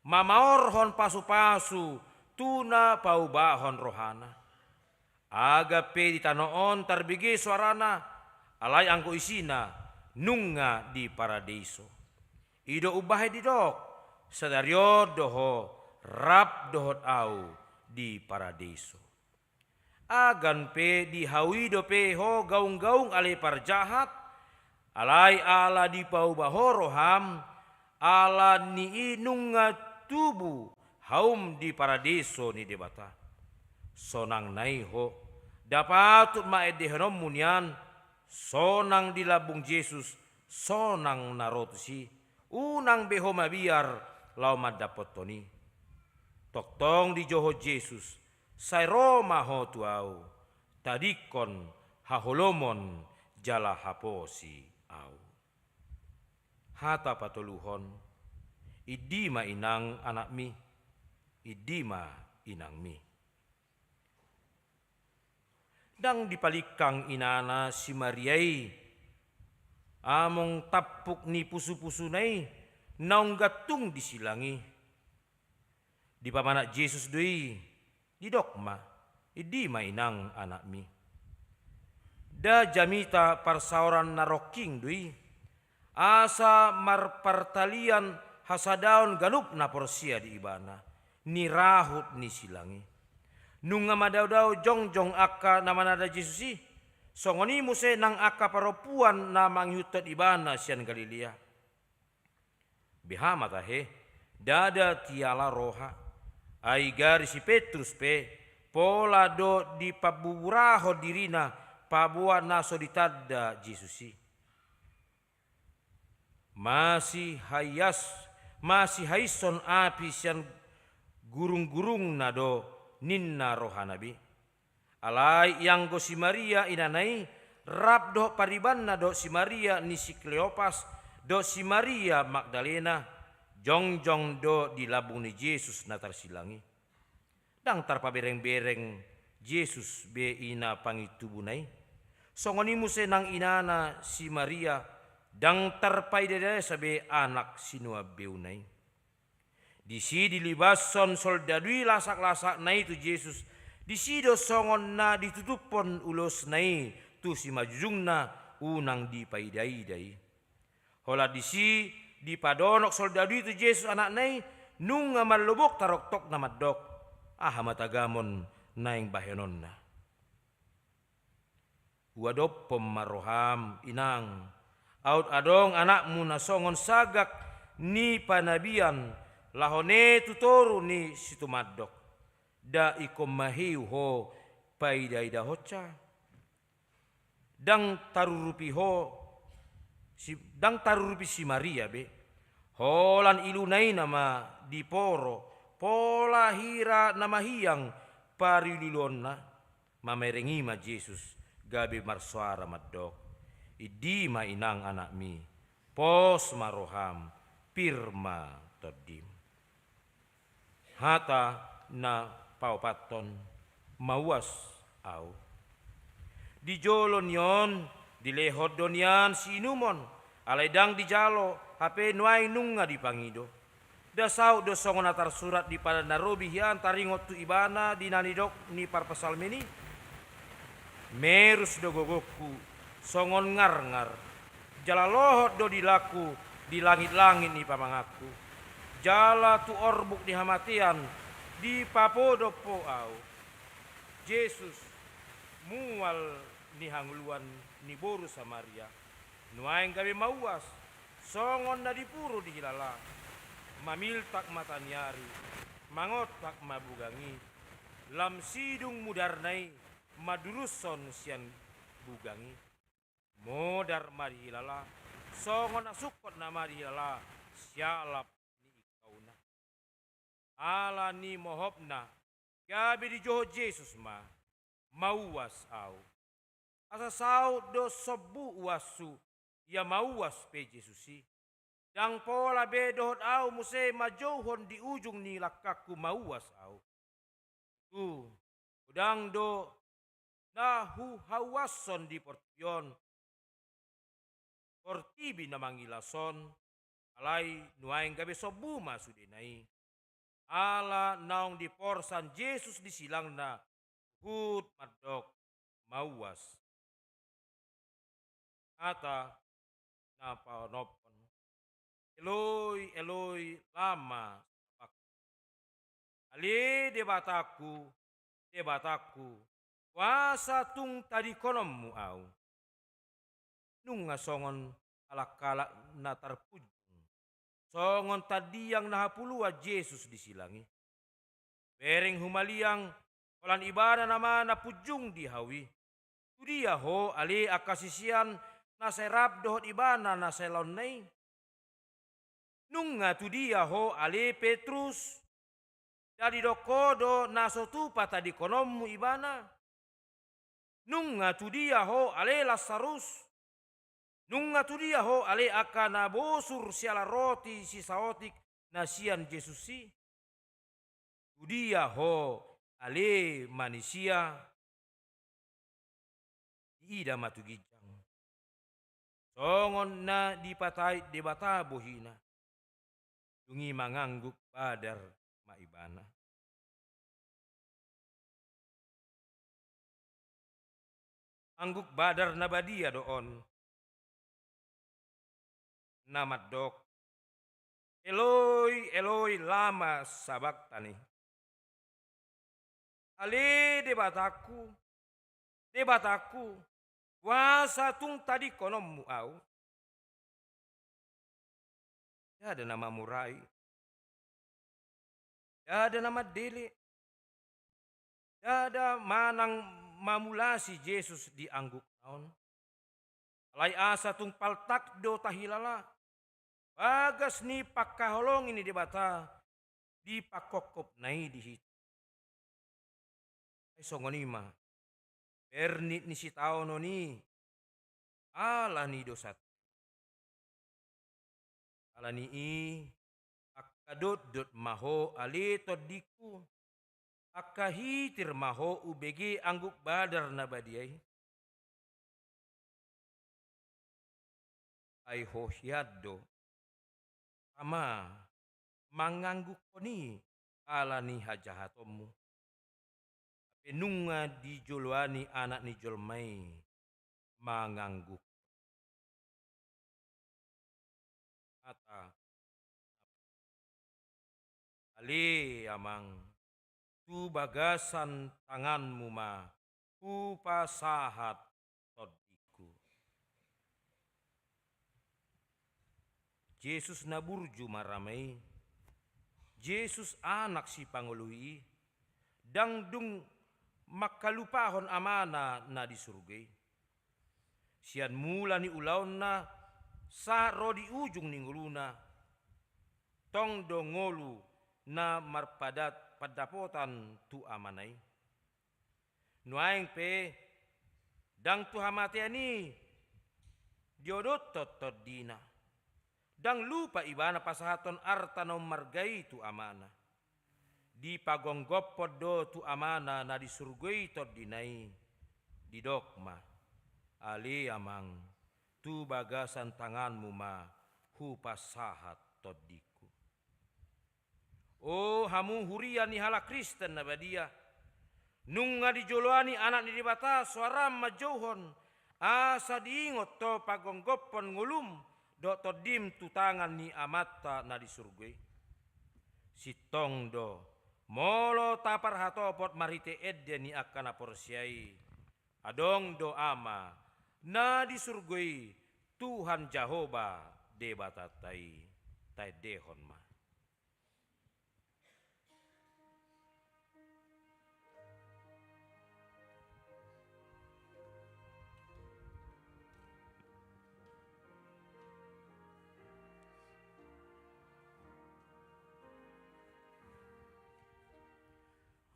mamaorhon pasupasu tu na paubahon rohana. Agan pe di tano on tarbege soarana, alai anggo isina nunga di paradeiso. I do umbahen didok, sadari on do ho rap dohot ahu di paradeiso. Agan pe dihaui dope ho gaung-gaung ale parjahat, alai ala dipauba ho roham, ala ni i nunga tubu haum di paradeiso ni Debata. Sonang na i ho, nda patut ma endehononmu nian, sonang di lambung Jesus, sonang na ro tusi, unang be ho mabiar laho mandapothon i. Tongtong dijou ho Jesus, sai ro ma ho tu ahu, tadingkon haholomon jala haposi ahu. Hata patoluhon, indi ma inang anakmi, indi ma inangmi. Ndang dipalingkang inana si Maria i, among tampuk ni pusupusuna i, naung gantung di silang i. Dipamanat Jesus do i, didok ma, indi ma inang anakmi. Nda jamita parsaoran na rongking do i, asa marpartalian hasadaon ganup na porsea di ibana, nirahut ni silang i. Nunga madaodao jongjong angka na mananda Jesus i, songon i muse nang angka parompuan na mangihuthon ibana sian Galilea. Beha ma tahe, ndada tiala roha, ai gari si Petrus pe, pola do dipabuburahon dirina paboa na so ditanda Jesus i. Masihaias, masihaishon api sian gurunggurungna do ninna rohana be. Alai ianggo si Maria inana i, rap dohot paribanna dohot si Maria ni si Kleopas, dohot si Maria Magdalena, jongjong do di lambung ni Jesus na tarsilang i. Ndang tarpaberengbereng Jesus be ina pangintubuna i. Songon i muse nang inana si Maria, Ndang tarpaida-idasa be anak sinuan beuna i. Disi dilibashon soldadu i lasak-lasakna i tu Jesus, disi do songon na ditutuphon ulosna i tu simanjujungna, unang dipaida-ida i. Holan disi dipadonok soldadu i tu Jesus anakna i, nunga mallobok taroktokna mandok: Aha ma tagamon naeng bahenonna? Huadophon ma roham, inang, aut adong anakmu na songon sagak ni panabian, laho ne tu toru ni situmandok. Nda ingkon mahiu ho paida-idahonsa? Ndang tarurupi ho si, ndang tarurupi si Maria be. Holan iluna i nama diporo, pola hira na mahiang pariulu-iuluonna. Mamereng i ma Jesus gabe marsoara mandok: Indi ma, inang, anakmi, pos ma roham, pir ma tondim. Hata na paopathon: Mauas ahu. Di jolo ni on dilehon do nian siinumon, alai ndang dijalo, hape nuaeng nunga dipangido. Nda saut do songon na tarsurat di Padan na Robi hian taringot tu ibana di na nidok ni parpsalmen i: Merus do gogongku songon ngarngar, jala lohot do dilangku di langit-langit ni pamanganku, jala tu orbuk ni hamatean dipapodop ho ahu. Jesus, mual ni hangoluan ni boru Samaria, nuaeng gabe mauas, songon na dipuru dihilala, mamiltak mata ni ari, mangontak ma bugang i, lam sidung mudarna i mandurushon sian bugang i. Modar ma dihilala, songon na sungkot nama dihilala sialap ni ingkauna. Ala ni mohopna, gabe dijou Jesus ma: Mauas ahu. Asa saut do sombu uashu, ia mauas pe Jesus i. Ndang pola be dohot ahu muse manjouhon di ujung ni langkangku: Mauas ahu. Tutu, godang do na huhauashon di portibi on, portibi na mangilas on, alai nuaeng gabe sombu ma sudena i. Ala naung diporsan Jesus di silangna, huhut mandok: Mauas. Hata na paonomhon: Eloi, Eloi, lama sabakhtani? Ale Debatangku, Debatangku, boasa tung tadingkononmu ahu? Nunga songon halak-halak na tarpunjung, songon tandiang na hapuluan Jesus di silang i. Bereng humaliang, holan ibana nama na punjung di hau i. Tudia ho ale angka sisean na sai rap dohot ibana na sai laonna i? Nunga tudia ho ale Petrus? Nda didok ho do na so tupa tadingkononmu ibana? Nunga tudia ho ale Lasarus? Nunga tudia ho ale angka na bosur siala roti sisaotik na sian Jesus i? Tudia ho ale manisia? Diida ma tu ginjang, songon na dipatait Debata bohina. Dung i mangangguk badar ma ibana. Angguk badar na badia do on, na mandok: Eloi, Eloi, lama sabakhtani? Ale Debatangku, Debatangku, boasa tung tadingkononmu ahu? Ndada na mamurai, ndada na mandele, ndada manang mamulasi Jesus di anggukna on. Alai asa tung paltak do tahilala bagas ni pangkaholongi ni Debata di pangkophopna i di hita. Ai songon i ma bernit ni sitaonon i ala ni dosanta. Ala ni i, angka dotdot ma ho ale tondingku, angka hitir ma ho umbege angguk badar na badia i. Ai ho hian do, Ama, manganggukkon i ala ni hajahatonmu. Hape nunga dijoloani Anak ni jolma i manganggukkon. Hata. Ale Amang, tu bagasan tanganmu ma hupasahat tondingku. Jesus na burju ma rama i, Jesus Anak Sipangoluhi i, ndang dung mangkalupahon Amana na di surgo i. Sian mula ni ulaonna sahat ro di ujung ni ngoluna, tong do ngolu na marpadat-, pandapotan tu Amana i. Nuaeng pe, ndang tu hamatean i diodothon tondina. Ndang lupa ibana pasahathon arta na ummarga i tu Amana. Dipagomgophon do tu Amana na di surgo i tondina i, didok ma: Ale Amang, tu bagasan tanganmu ma hupasahat tondingku. O hamu huria ni halak Kristen na badia, nunga dijoloani Anak ni Debata soaram manjouhon, asa diingot ho pagomgophon ngolum dohot tondim tu tangan ni Amanta na di surgo i. Sintong do, molo taparhatopot marhite ende ni angka na porsea i, adong do Ama na di surgo i, Tuhan Jahowa Debatanta i. Taendehon ma.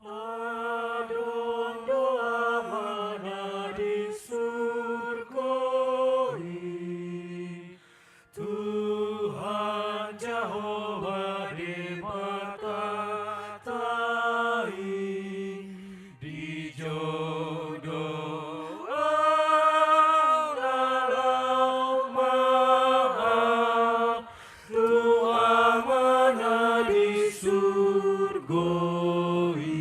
Adong do Amana di surgo i, Tuhan Jahowa Debatanta i, dijou do au na laho ma au tu Amana di surgo i.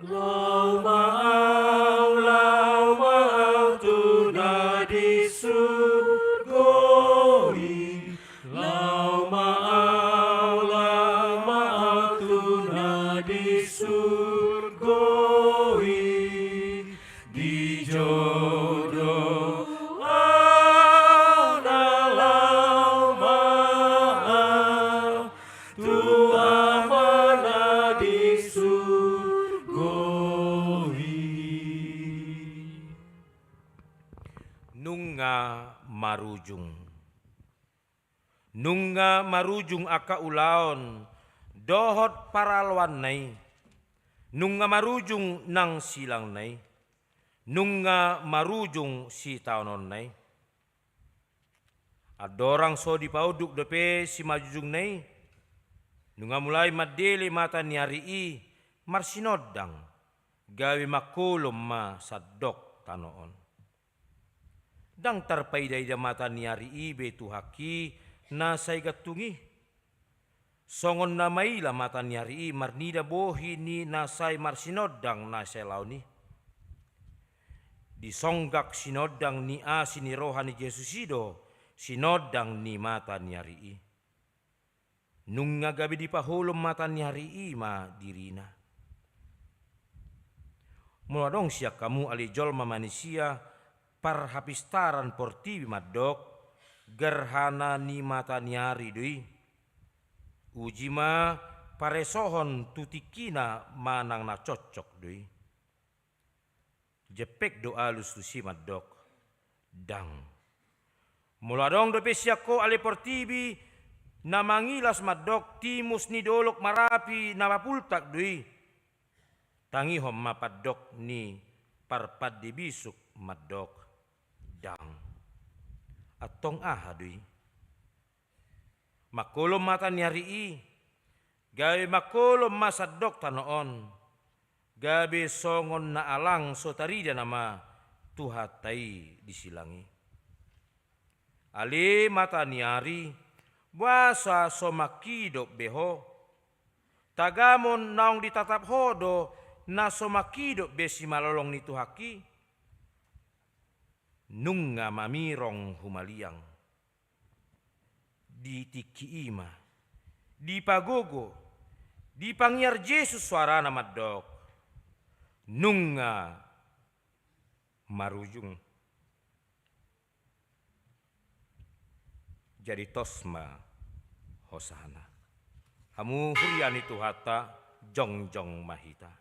Laho ma au, laho ma au tu na di surgo i. Laho ma au, laho ma au tu na di surgo i. Dijou do au na laho ma au tu Amana di surgo i. Nunga marujung. Nunga marujung angka ulaon dohot paraloanna i. Nunga marujung nang silangna i. Nunga marujung sitaononna i. Andorang so dipaunduk dope simanjujungna i, nunga mulai mandele mata ni ari i marsinondang, gabe mangkolom ma sandok tano on. Ndang tarpaidaida mata ni ari i be tu haki na sai gantung i. Songon na maila mata ni ari i marnida bohi ni na sai marsinondang na sai laon i. Disonggak sinondang ni asi ni roha ni Jesus i do sinondang ni mata ni ari i. Nunga gabe dipaholom mata ni ari i ma dirina. Molo adong sian hamu ale jolma manisia parhapistaran portibi mandok, gerhana ni mata ni ari do i. Uji ma paresohon tu tingkina manang na cocok do i. Jempek do alus tusi mandok, ndang. Molo adong dope sian ho ale portibi na mangilas mandok timus ni dolok Marapi na mapultak do i, tangihon ma pandok ni parpande bisuk mandok, ndang. Antong aha do i? Mangkolom mata ni ari i, gabe mangkolom ma sandok tano on, gabe songon na alang so tarida nama Tuhanta i di silang i. Ale mata ni ari, boasa so mangkidop be ho? Tagamon naung ditatap ho do na so mangkidop be simalolong ni Tuhanki? Nunga mamirong humaliang. Di tingki i ma dipagogo, dipangiar Jesus soarana mandok: Nunga marujung. Jadi tos ma hosana. Hamu huria ni Tuhanta, jongjong ma hita.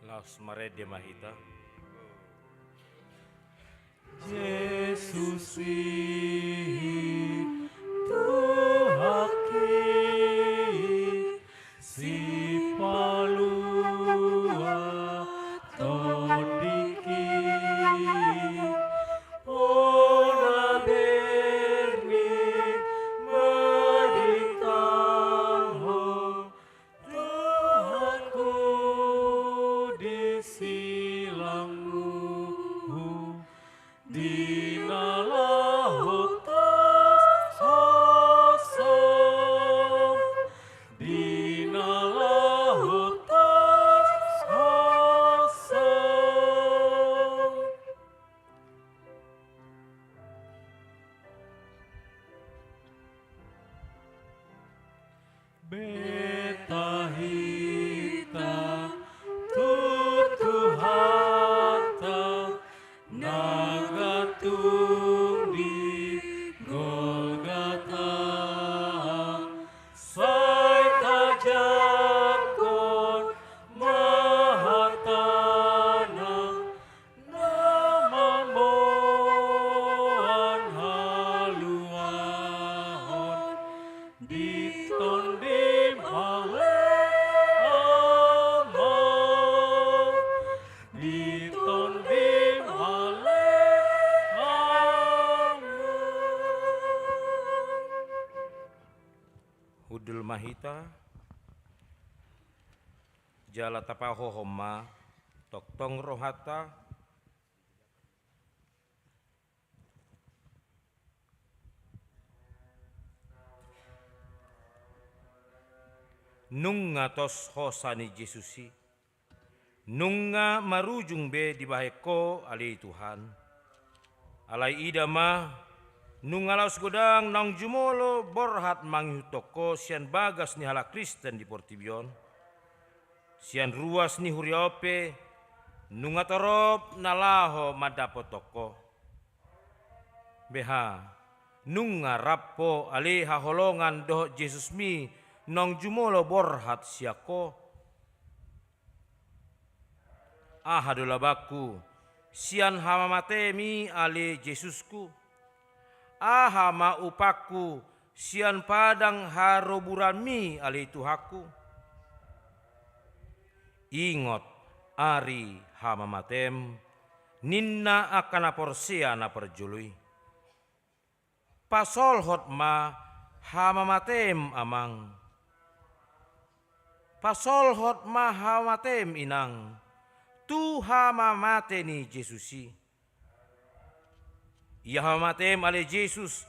Laos marende ma hita. Jesus i Tuhanki, sipalua tondingki, bona berni maditang ho, Tuhanku, di silangmu, di na laho tos hosam, di na laho tos hosam. Beta hita tu Tuhanta na gantung di Golgata, sai tajangkon ma hatana, na mamboan haluaon di Tondim ale Ama, di Tondim ale Ama. Hundul ma hita, jala tapahohom ma tongtong rohanta. Nunga tos hosa ni Jesus i, nunga marujung be dibahen Ho ale Tuhan. Alai ida ma, nunga laos godang naung jumolo borhat mangihuthon Ho sian bagas ni halak Kristen di portibi on. Sian ruas ni huria on pe, nunga torop na laho mandapothon Ho. Beha, nunga rap Ho ale haholongan dohot Jesusmi naung jumolo borhat sian Ho. Aha do labangku sian hamamatemi ale Jesusku? Aha ma upangku sian padang haroburanmi ale Tuhanku? Ingot, ari hamamatem, ninna angka na porsea na parjolo i. Pasolhot ma hamamatem, amang. Pasolhot ma hamamatem, inang, tu hamamate ni Jesus i. Ia hamamatem ale Jesus,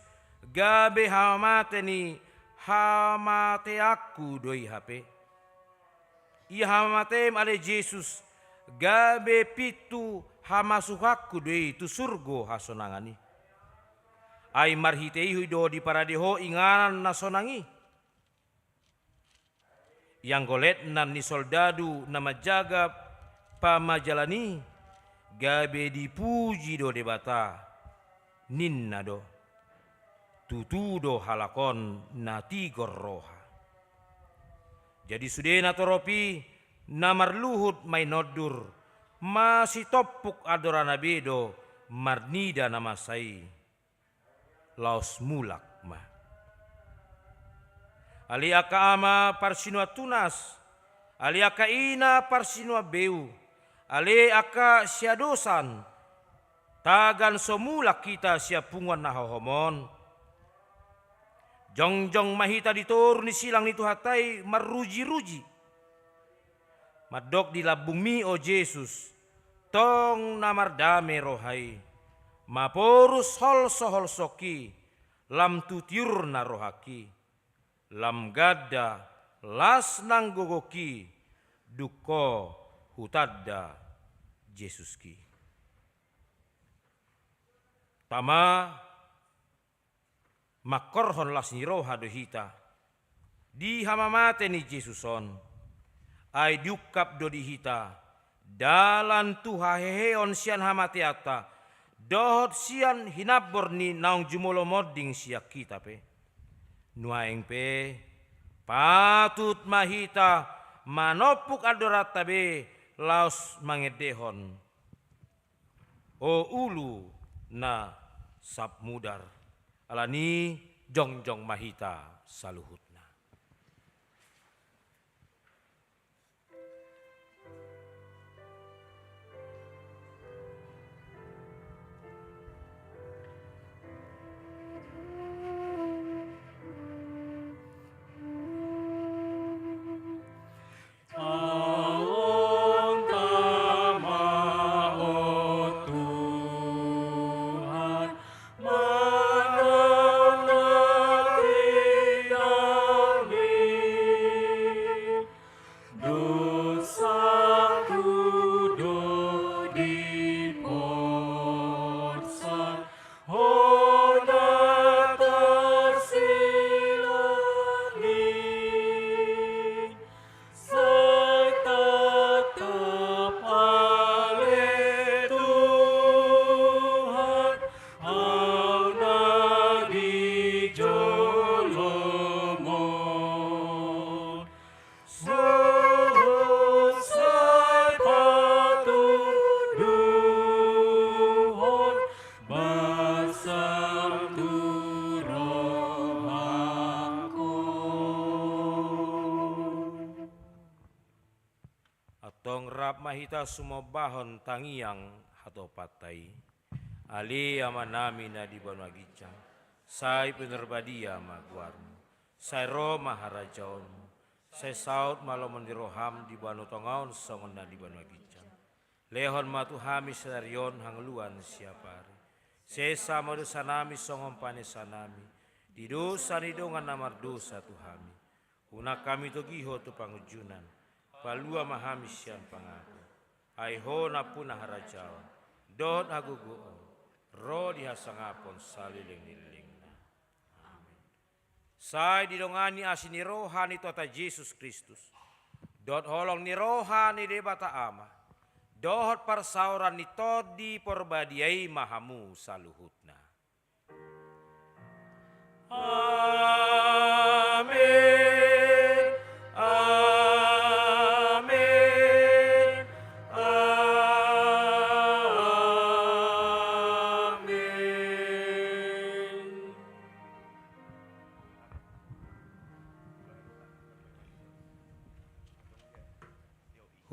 gabe hamamate ni hamateanku do i hape. Ia hamamatem ale Jesus, gabe pintu hamasuhanku do i tu surgo hasonangan i. Ai marhite i do diparade ho inganan na sonang i. Ianggo letnan ni soldadu na manjaga pamajalan i, gabe dipuji do Debata, ninna do. Tutu do halak on na tigor roha. Jadi sude na torop i na marluhut mainondur, masitompuk andorana be do marnida na masa i. Laos mulak ma. Ale angka ama parsinuan tunas, ale angka ina parsinuan beu, ale angka siadosan, tagan so mulak hita sian punguan na hohom on. Jongjong ma hita di toru ni silang ni Tuhanta i marrujiruji. Mandok di lambungmi, o Jesus, tong na mardame roha i, maporus holsoholsongki, lam tu tiurna rohangki, lam ganda las nang gogongki, dung ho hutanda Jesuski. Tama, mangkorhon las ni roha do hita di hamamate ni Jesus on. Ai diungkap do di hita dalan tu haheheon sian hamateanta dohot sian hinambor ni naung jumolo monding sian hita pe. Nuaeng pe patut ma hita manompuk andoranta be laos mangendehon, o ulu na sap mudar. Alani jongjong ma hita saluhutna. Antong rap ma hita sumombahon tangiang hatopanta i. Ale Amanami na di banua ginjang, sai pinarbadia ma goarmu, sai ro ma harajaonmu, sai saut ma lomo ni roham di banua tonga on songon na di banua ginjang. Lehon ma tu hami sadari on hangoluan siapari. Sesa ma dosanami songon panesanami di dosa ni dongan na mardosa tu hami. Unang hami togi ho tu pangunjunan, palua ma hami sian pangago. Ai ho nampuna harajaon dohot hagogoon ro di hasangapon saleleng ni lelengna. Amen. Sai didongani asi ni roha ni Tuhanta Jesus Kristus dohot holong ni roha ni Debata Ama dohot parsaoran ni Tondi Porbadia i ma hamu saluhutna. Amen. Amen. Amen.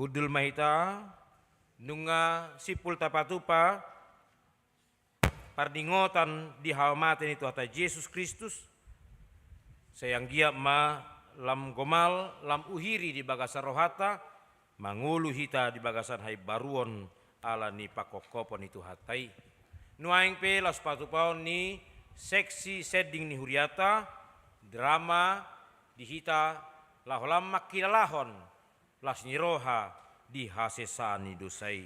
Hundul ma hita Nunga simpul tapatupa pardingotan di hamamate ni Tuhanta Jesus Kristus, sai anggiat ma lam gomal, lam uhiri di bagasan rohanta, mangolu hita di bagasan haimbaruon ala ni pangkophopon ni Tuhanta i. Nuaeng pe laos patupaon ni seksi sending ni huriata, drama di hita laho lam mangkilalahon las ni roha di hasesaan ni dosa i.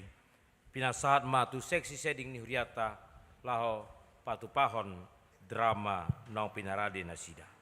Pinasahat ma tu seksi sending ni huriata laho patupahon drama naung pinarade nasida.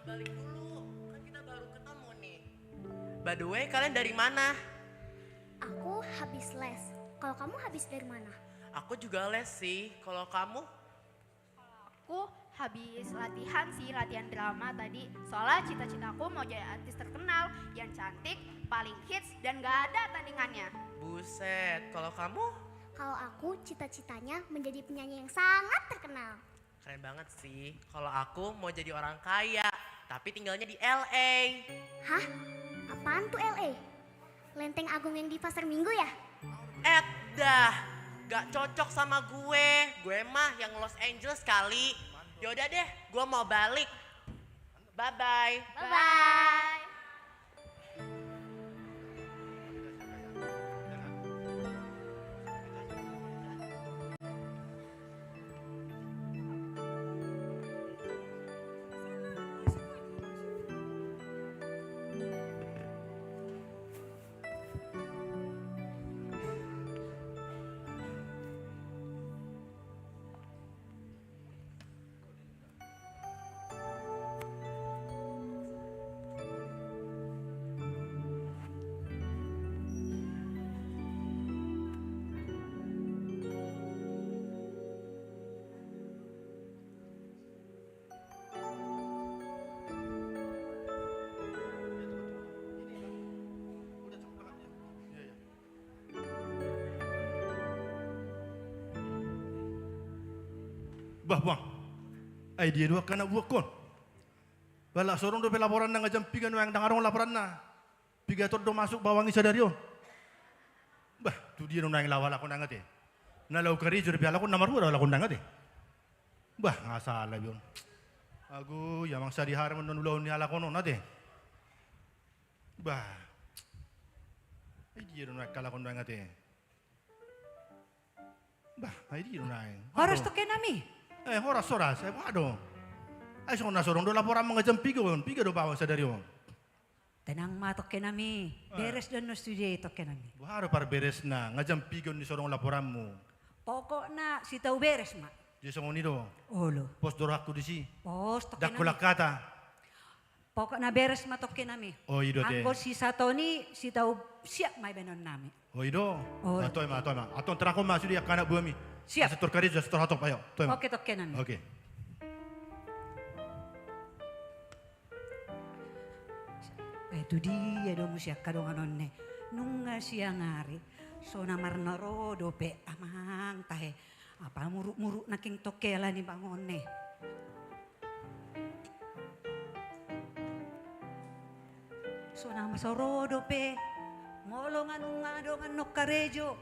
Balik dulu, kan kita baru ketemu nih. By the way, kalian dari mana? Aku habis les. Kalau kamu habis dari mana? Aku juga les sih. Kalau kamu? Aku habis latihan sih, latihan drama tadi. Soalnya cita-citaku mau jadi artis terkenal, yang cantik, paling hits, dan gak ada tandingannya. Buset, kalau kamu? Kalau aku cita-citanya menjadi penyanyi yang sangat terkenal. Keren banget sih. Kalau aku mau jadi orang kaya, tapi tinggalnya di L A. Hah? Apaan tuh L A? Lenteng Agung yang di Pasar Minggu ya? Eh, dah. Gak cocok sama gue. Gue mah yang Los Angeles kali. Yaudah deh, gue mau balik. Bye-bye. Bye-bye. Bah, bah. Ai dia do angka na buangkon. Bah, la so adong dope laporanna, nga jam piga nuaeng ndang adong laporanna. Piga ton do masuk bawang i sadari on. Bah, tu dia do nuaeng laho halak on nang ate. Na laho karejo dope halak on, na marua do halak on nang ate. Bah, nga sala be on. Ago, ia amang sadihari ma annon ulaon ni halak on on ate. Bah. Ai dia do nuaeng halak on nuaeng ate. Bah, ai dia do nuaeng. Horas, aduh, toke nami. Eh, horas, horas. Eh, boha do? Ai songon na so adong do laporanmu, nga jam piga on, piga do bawang sadari on? Tenang ma toke nami. Eh. Beres do annon sude toke nami. Boha do parberesna, nga jam piga on ni so adong laporanmu? Pokokna sitau beres ma. Jadi songon i do. Olo. Pos do rohangku disi. Pos toke nami. Ndang holan hata. Pokokna beres ma toke nami. O, i do ate. Anggo si Saton i, sitau siap ma ibaenon nami. O, i do. O. Ah, toe ma, toe ma. Antong terangkon ma sude angka anak buahmi. Siap. Asa tor karejo, asa tor hatop, ayo. Toe ma. Oke toke nami. Oke. Eh, tu dia do muse angka dongan on ne. Nunga siang ari. So na marnaro dope amang tahe. Apa muruk-muruk nangkin toke ala ni bangon ne. So na masoro dope, molo nga nunga adong annon karejo,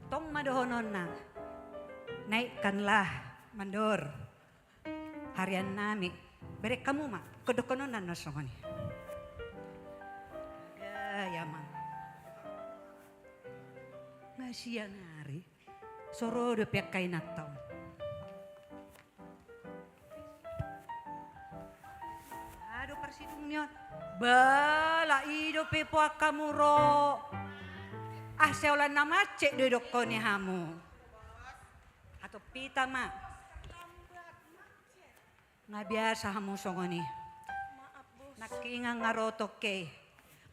tong ma dohononna. Naikkanlah, mandor. Harian nami, bereng hamu ma, ingkon dohononna annon songon i. Gaya ma. Nga siang ari. So ro dope angka inanta on. Ado parsidung ni on. Bala i dope po angka muro. Ah, seolan na macet do idokkon ni hamu. Atau pita ma. Nga biasa hamu songon i. Maaf, Bos. Nangkingan nga ro toke i.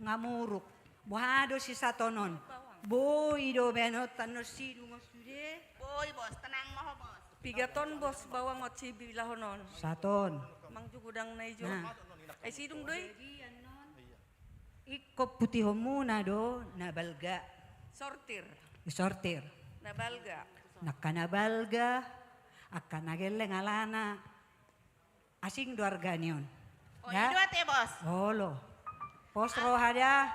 Nga muruk. Boha do si Saton on? Bawang. Boi do baenonta annon sidung on sude. Boi, Bos. Tenang ma ho, Bos. Piga ton, Bos, bawang on sibilahonon? Saton. Manjugudang na ijo. Nah. Ai sidung do i. Ingkon putihonmuna do na balga. Sortir. Sortir. Na balga. Angka na balga, angka na gelleng alana asing do arga ni on. O, ya? I do ate, Bos. Olo. Pos roha da.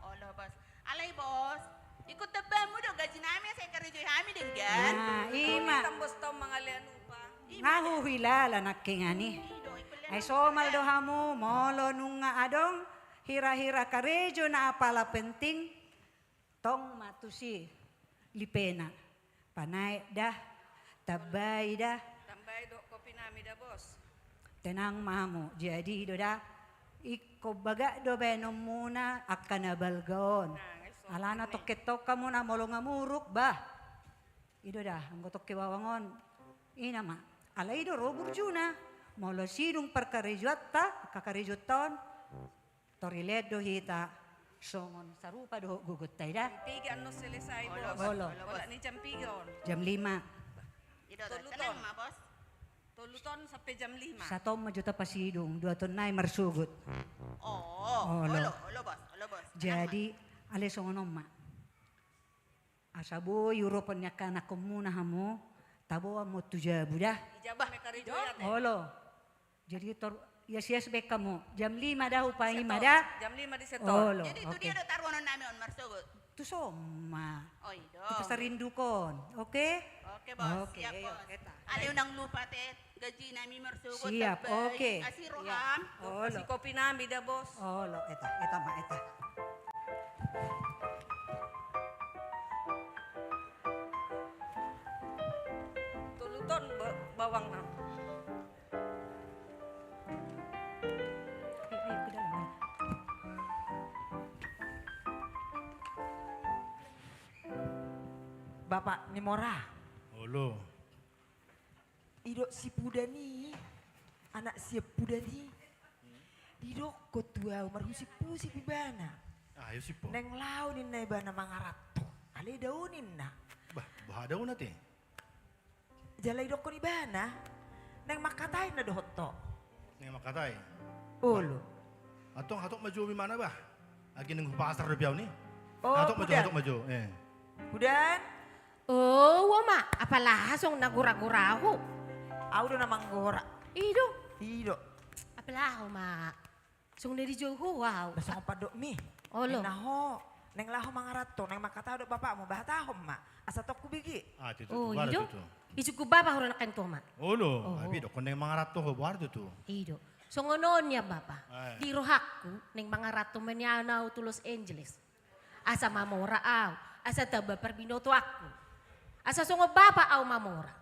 Olo, Bos. Alai, Bos. Ingkon tambaanmu do gaji nami asa i karejoi hami denggan. Nah, i ma. Tambos tau mangalean upah. Nga huhilala nangkingan i. I do, i pelean. Ai somal do hamu, molo nunga adong hira-hira karejo na apala penting, tong ma tusi lipena. Panaek da, tambai da. Tambai do kopi nami da, Bos. Tenang ma hamu, jadi do da. Ingkon bagak do baenonmuna angka na balga on. Nah, ngai so. Alana toke tong hamu na molo nga muruk, bah. I do da, anggo toke bawang on. I nama. Alai i do ro burjuna. Molo sidung parkarejoanta, angka karejoanta on, tor dilean do hita songon sarupa dohot gogonta i da. Jam piga annon selesai, Bos? Olo, Bos. Olo. Olo, Bos. Olat ni jam piga on? Jam lima. Tolu ton. Tolu ton sampe jam lima. Saton ma jo tapasidung, dua ton nai marsogot. Oh, olo. Olo, olo, Bos, olo, Bos. Jadi, alai songon on ma. Asa boi uropon ni angka anakkonmuna hamu, taboan ma tu jabu da. Di jabu ma karejoan, eh. Olo. Jadi tor, ias-ias baen hamu. Jam lima da hupaima da. Jam lima di Setor. Olo, oke. Jadi tu dia do taruhonon nami on marsogot? Tu son ma. Oh, i do. Tu Pasar Induk on. Oke? Oke, Bos. Oke, siap, Bos. Eta. Alai unang lupa, Tet. Gaji nami marsogot. Siap, oke. Asi roham. Olo. Kasi kopi nami da, Bos. Olo, eta, eta ma, eta. Tolu ton ba-, bawang na. Ayo, ayo, ke dalam, ayo. Bapak ni Mora. Olo. Didok si Pudan i, anak sian Pudan i. Didokkon tu au marhusip-husip ibana. Ah, husip ho. Naeng laho ninna ibana mangaranto. Alai dao ninna. Bah, boha dao na te? Jala didokkon ibana, naeng mangkatai na dohot ho. Naeng mangkatai? Olo. Antong hatop ma jo imana, bah. Agi naeng hu pasar dope au ni. Oh, hatop ma jo, Pudan. Hatop ma jo, eh. Pudan. Oh, Oma, apala songon na gora-gora ho? Au do na manggora. I do. I do. Apala, Oma. Songon na dijou ho au. Bah, songon pandokmi. Olo. Ninna ho, naeng laho mangaranto, naeng mangkatai dohot bapakmu, bah hatahon ma. Asa tong hubege. Ah, tutu, oh, tutu, i do. Tutu. Isungkun bapa ho do nangkin tu Oma. Olo, oh, abi dokkon naeng mangaranto ho, boha do tutu. I do. Songon on nian, Bapa. Eh. Di rohangku, naeng mangaranto ma nian au tu Los Angeles. Asa mamora au, asa tamba parbinotoanku. Asa songon bapa au mamora.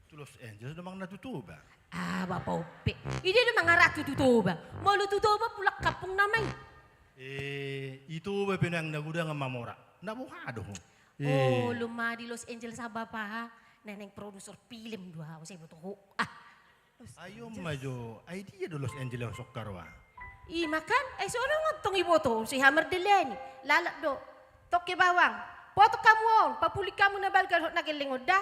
Tu Los Angeles do manang na tu Toba? Ah, bapa on pe. I dia do mangaranto tu Toba. Molo tu Toba pulang kampung nama i. Eh, i Toba pe naeng na godang mamora. Na boha do ho? Eh. Olo ma, di Los Angeles au, Bapa. Naeng produser film do au, sai boto ho. Ah. Ai on ma jo, ai dia do Los Angeles on songon na ro? I ma kan, ai songon on tong iboto, sai hamar dalani, lalap do. Tongke bawang, potong hamu on, papulik hamu na balga dohot na gelleng on da.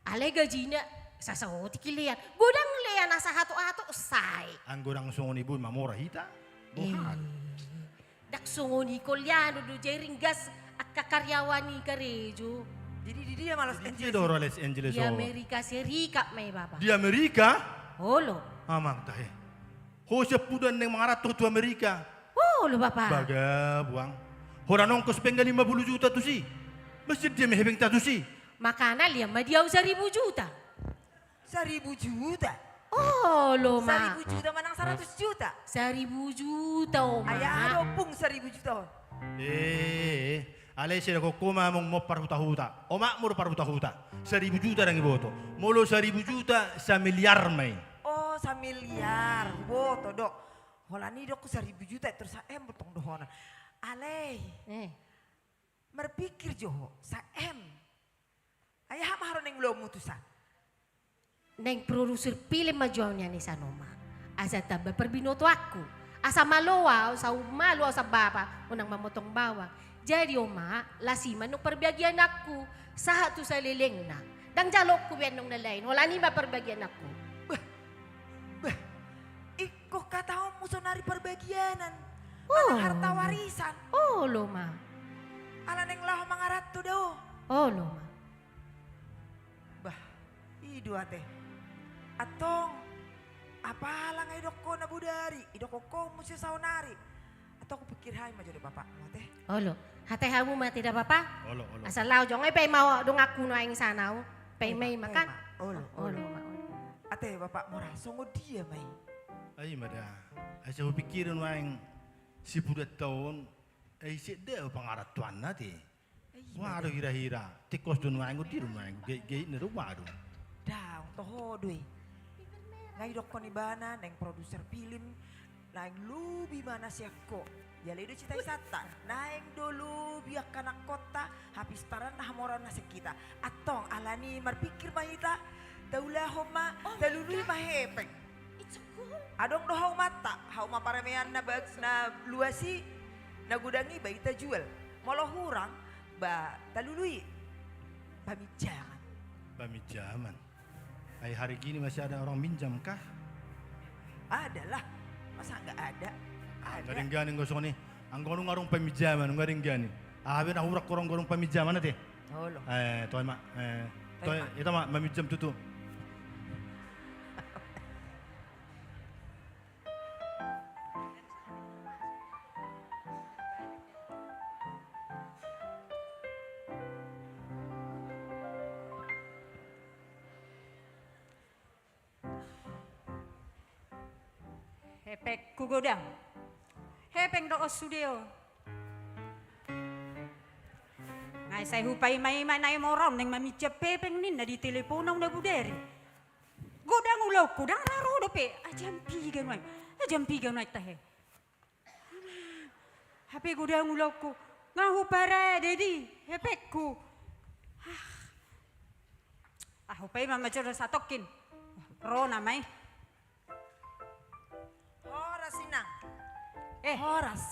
Alai gajina, sasaotik i lean. Godang lean asa hatop-hatop, sai. Anggo ndang songon i boi mamora hita. Boha. Eh. Ndang songon i, koliano do, jadi ringgas angka karyawan i karejo. Jadi di dia ma Los Angeles? Di dia do ro Los Angeles on? Di Amerika Serikat ma i, Bapa. Di Amerika? Olo. Amang tahe. Ho sian Pudan naeng mangaranto tu Amerika? Olo, Bapa. Baga, buang. Hona nongkos pe angka lima puluh juta tusi. Mesti dia ma hepengta tusi. Makana lean ma di au saribu juta. Saribu juta? Olo ma. Saribu juta manang saratus juta? Saribu juta, Oma. Ai aha do, Ompung, saribu juta on? Eh, alai sai didok ho ma amang, parhutahuta. Omakmu do parhutahuta. Saribu juta ndang iboto. Molo saribu juta, samiliar ma i. Oh, samiliar. Boto do. Holan i didok ho saribu juta, terus sa M tong dohonon. Alai. Eh. Marpikir jo ho, sa M. Ai aha ma haroan naeng ulaonmu tu sa? Naeng produser film ma jo au nian i san, Oma. Asa tamba parbinotoanku. Asa malo au, asa umalo au sian bapa, unang mamotong bawang. Jadi, Oma, las i ma annon parbagiananku. Sahat tu salelengna. Ndang jaloonku be annon na lain. Holan i ma parbagiananku. Bah. Bah. Ingkon hataonmu sonari parbagianan. Olo. Manang harta warisan. Olo ma. Ala naeng laho mangaranto do ho. Olo ma. Bah, i do ate. Antong, apala nga didokkon na bodari, didokkon ho muse saonari. Antong hupikir hami ma jo do bapakmu ate. Olo. Hatai hamu ma ate da, Bapa. Olo, olo. Asa laho jo, nga dipaima donganku nuaeng i san au. Paima i ma kan. Olo, olo. Olo ma, olo. Ate, Bapa Mora, songon dia ma i? Ai ma da. Asa hupikiri nuaeng si Pudanta on. Ai ise da pangarantoanna ate. Ai, boha do hira-hira? Tingkos do nuaeng on, dia do nuaeng, gait-gaitna do, boha do? Daong, toho do i. Nga didokkon ibana naeng produser film, naeng lobi ma na sian ho. Jala i do cita-citanta, naeng do lobi angka anakkonta, hapistaran na, hamoraon na sian hita. Antong, alani marpikir ma hita, taulahon ma, talului ma hepeng. Adong do haumanta, hauma paremean na bag-, na luas i, na godang i ba i tajual. Molo hurang, ba talului. Paminjaman. Paminjaman. Ai hari gini masih ada orang minjam kah? Ada lah. Masa nggak ada? Ada. Nggak ada yang gani, nggak usah nih. Anggo nunga adong paminjaman, nggak ada yang gani. Aha be na hurang, hurang, hurang paminjaman ate. Olo. Eh, toe ma, eh, toe, ita ma maminjam tutu. Hepengku godang. Hepeng do on sude on. Nai sai hupaima-ima Nai Mora on naeng maminjam hepeng ninna di telepon au na bodari. Godang ulaonku, ndang na ro dope. Ai jam piga nuaeng? Ai jam piga nuaeng tahe? Hape godang ulaonku, nga huparade di hepengku. Ah. Ah, hupaima ma jo do satongkin. Ro nama i. Horas, Inang. Eh. Horas.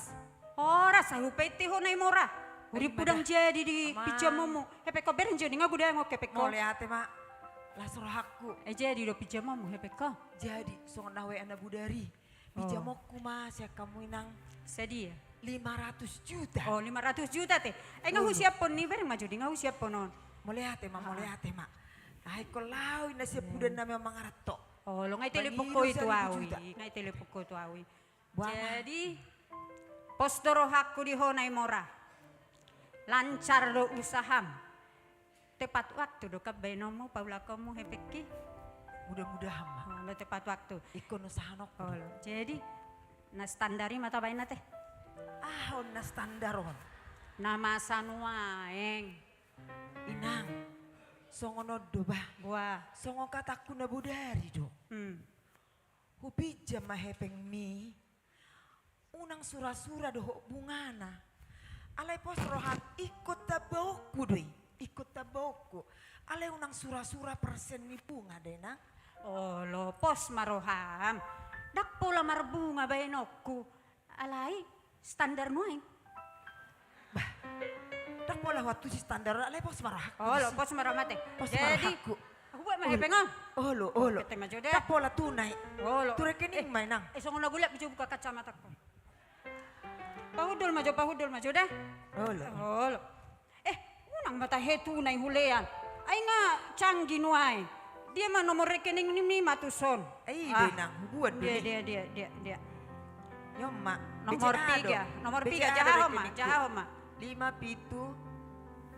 Horas, ah, hupaite ho Nai Mora. Urippu ndang jadi dipinjammu hepengko. Bereng jo ninna godang hepengko. Mauliate ma. Las rohangku. Eh, jadi do pinjammu hepengko? Jadi, songon na hubaen na bodari. Pinjamonku ma sian hamu, Inang. Sadia? Lima ratus juta. Oh, lima ratus juta te. Ai nga husiaphon i, bereng ma jo di nga husiaphon on. Mauliate ma, mauliate ma. Ai ingkon laho i na sian pudan nami on mangaranto. Olo, nga i telepon ho i tu au i. Nga i telepon ho i tu au i. Jadi, pos do rohangku di ho Nai Mora. Lancar do usaham. Tepat waktu do kan baenonmu, paulakonmu hepengki? Mudah-mudahan ma. Olo, tepat waktu. Ingkon usahanonku. Olo. Jadi, na standar i ma tabaen ate? Aha on na standar on? Na masa nuaeng. Inang, songon on do bah. Boha? Songon hatangku na bodari do. Hmm. Hupinjam ma hepengmi, unang sura-sura dohot bungana. Alai pos roham, ingkon tambaonku do i, ingkon tambaonku. Alai unang sura-sura persen ni bunga da, Inang. Olo, pos ma roham. Ndang pola marbunga baenonku. Alai standar nuaeng. Bah, ndang pola huantusi standar on, alai pos ma rohangku. Olo, pos ma roham ate. Pos ma rohangku. Jadi, hubuat ma hepeng on. Olo, olo. Ndang pola tunai. Olo. Tu rekening ma, Inang. Eh, songon na golap jo buka kacamatangku. Pahundul ma jo, pahundul ma jo da. Olo. Olo. Eh, unang ma tahe tunai hulean. Ai nga canggih nuaeng. Dia ma nomor rekening nimi ma tuson. Eh, i do, Inang, hubuat do. Dia, dia, dia, dia. Nomor tiga, nomor tiga, jaha ho ma, jaha ho ma. Lima pitu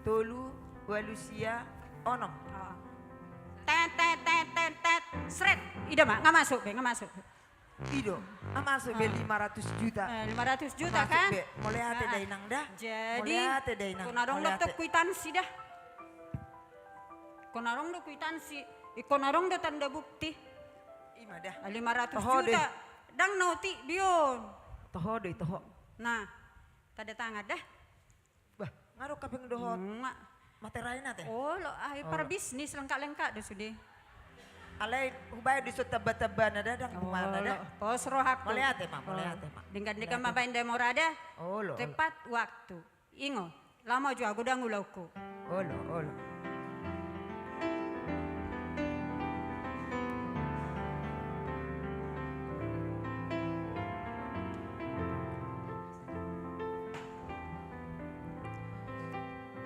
tolu ualu sia onom. Tet, tet, tet, tet, tet. Sret. Ida ma, nga masuk be, nga masuk. I do, nga masuk be lima ratus juta. Eh, lima ratus juta kan? Masuk be. Mauliate da, Inang, da. Jadi, mauliate da, Inang. Ingkon adong do tong kwitansi da. Ingkon adong do kwitansi. Ingkon adong do tanda bukti. I ma da. Ah, lima ratus juta. Toho do i. Ndang na otik be on. Toho do i, toho. Nah, tanda tangan da. Bah, nga adong hepeng dohot materai na ate? Olo, ai parbisnis lengkap-lengkap do sude. Alai hubaen do dison tamba-tambana da, ndang bungana da. Olo, pos rohangku. Mauliate ma, mauliate ma. Denggan-denggan ma baen da Mora da. Olo, olo. Tepat waktu. Ingo, laho ma jo au, godang ulaonku. Olo, olo.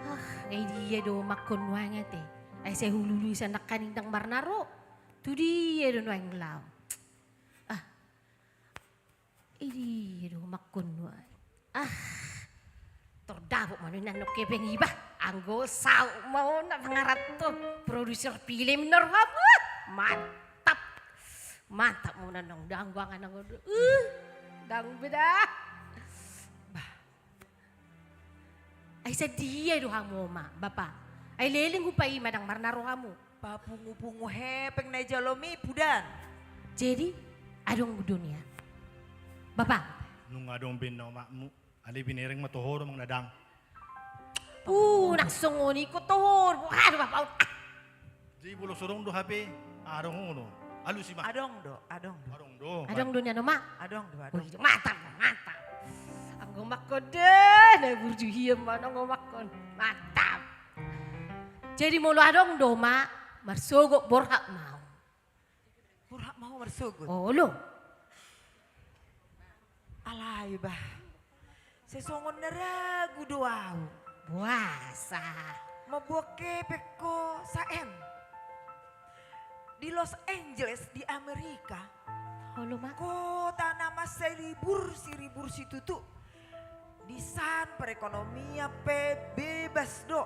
Ah, ai dia do mangkon nuaeng ate? Ai sai hulului sian nangkaning ndang marnaro. Tu dia do nuaeng laho? Ah, ai dia do mangkon nuaeng? Ah, tor dapot ma nuaeng annon hepeng i bah. Anggo saut ma on na mangaranto, produser film na roham. Mantap. Mantap ma on annon, ndang goangan annon. Uh, ndang beda. Bah. Ai sadia do hamu ma, Bapa? Ai leleng hupaima ndang marnaro hamu. Papungu-pungu hepeng na jalomi pudan. Jadi, adong do nian, Bapa? Nunga adong be na omakmu, alai binereng ma toho do manang na ndang. Uh, nang songon i ho toho do, boha do Bapa on. Jadi molo so adong do hape, adong on. Alusi ma. Adong do, adong do. Adong do. Adong do nian, Oma? Adong do, adong. Mantap, mantap. Anggo omakkon deh, na burju hian ma anggo omakkon. Mantap. Jadi molo adong do, Oma, marsogot borhat ma au. Borhat ma au marsogot? Olo. Alai bah, sesongon na ragu do au. Boasa? Mamboan hepeng ho, Saem, di Los Angeles di Amerika. Olo, Oma. Kota na mansai libur si, libur situtu. Di san perekonomian pe bebas do.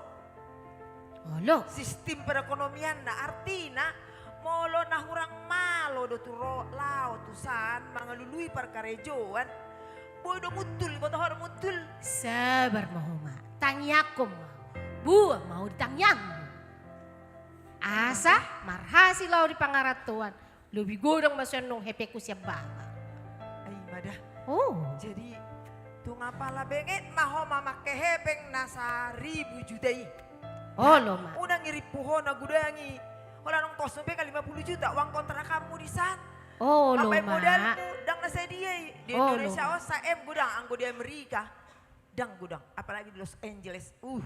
Olo. Sistim perekonomianna, artina molo na hurang malo do tu ro-, lao tu san mangalului parkarejoan, boi do muntul, iboto ho do muntul. Sabar ma ho, Oma, tangiangkon ma. Boan ma ho di tangiangmu. Asa marhasil ho di pangarantoan. Lobi godang ma sian on hepengku sian bapa. Ai ma da. Oh. Jadi tung apala benget ma ho mamangke hepeng na saribu juta i. Olo, Oma. Unang irimpu ho na godang i. Holan ongkosmu pe kan lima puluh juta uang kontrakanmu di san. Olo, Oma. Mambaen modalmu, ndang na sadia i. Di Indonesia on, Saem, godang, anggo di Amerika. Ndang godang, apalagi di Los Angeles. Uh.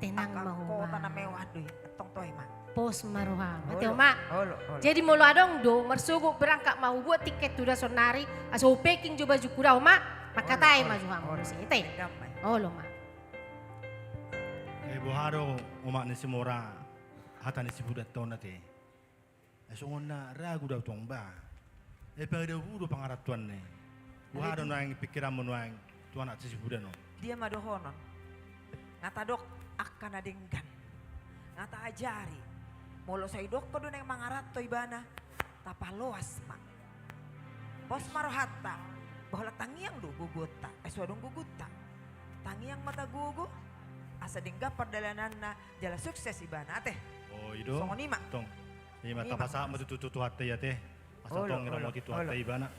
Tenang ma ho, Oma. Kota na mewah do i, antong toe ma. Pos ma roham. Ate, Oma. Olo, olo. Jadi molo adong do marsogot, berangkat ma, hubuat tiket tu da saonnari, asa hupacking jo bajungku da, Oma. Mangkatai ma jo hamu muse, ate. Olo, Oma. Eh, boha do, Oma, ni si Mora, hata ni si Pudan on, ate? Ai songon na ragu do au tong, bah. Ai padabu do pangarantoanna i. Boha do nuaeng pingkiranmu nuaeng tu anak ni si Pudan on? Dia ma dohonon? Nga tadok angka na denggan. Nga taajari. Molo sai dohonon do naeng mangaranto ibana, tapaloas ma. Pos ma rohanta. Bah, holan tangiang do gogonta. Ai so adong gogonta. Tangiang ma tagogo. Asa denggan pardalananna. Jala sukses ibana, ate. Oh, i do. Songon i ma. Tong. I ma, tapasahat ma tutu tu Tuhanta i, ate. Asa tong iramoti Tuhanta ibana.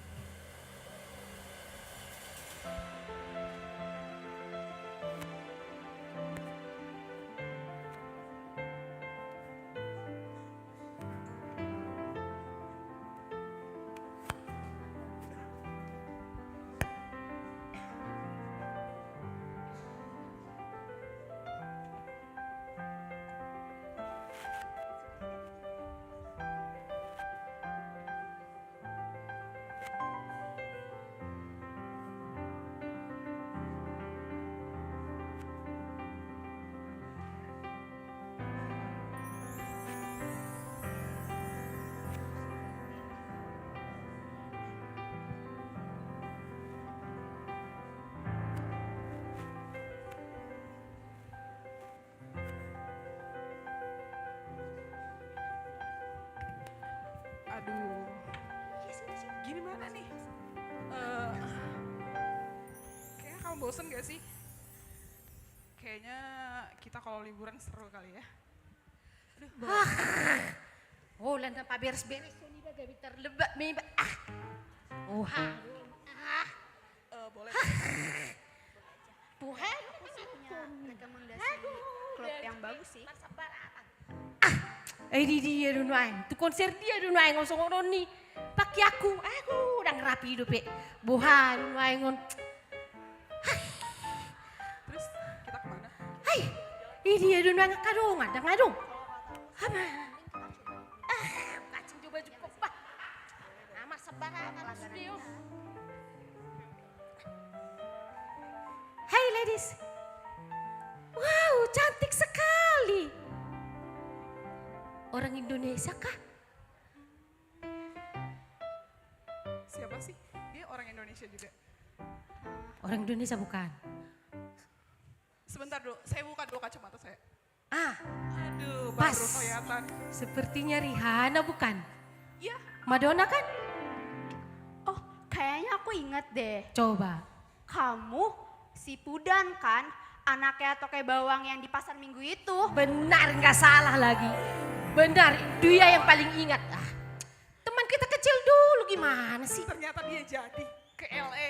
Aduh. Gimana nih? Eh, kayaknya kamu bosen gak sih? Kayaknya kita kalau liburan seru kali ya. Aduh. Ah. Oh, landa paberes-beres, ini bah, gabi terlebak, mi bah. Ah. Oh, ha. Ah. Eh, boleh. Hah. Tuhan. Aku sih punya rekomendasi klub yang bagus sih. Ah, eh, di dia do nuaeng. Tu konser dia do nuaeng, songon on ni. Pakai aku. Aku ndang rapi dope. Boha do nuaeng on. Hah. Terus kita kemana? Hai. Di dia do nuaeng, angka dongan, ndang adong. Apa? Ah, pancing jo bajungkon bah. Amat sembarangan sude, oh. Hai, ladies. Wow, cantik sekali. Orang Indonesia kah? Siapa sih? Dia orang Indonesia juga. Orang Indonesia bukan? Sebentar dulu, saya buka dulu kacamata saya. Ah, aduh, pas. Baru kelihatan. Sepertinya Rihanna, bukan? Iya. Madonna, kan? Oh, kayaknya aku inget deh. Coba. Kamu si Pudan, kan? Anaknya Toke Bawang yang di pasar Minggu itu. Benar, nggak salah lagi. Benar, dia yang paling ingat. Ah, teman kita kecil dulu, gimana sih? Ternyata dia jadi ke L A.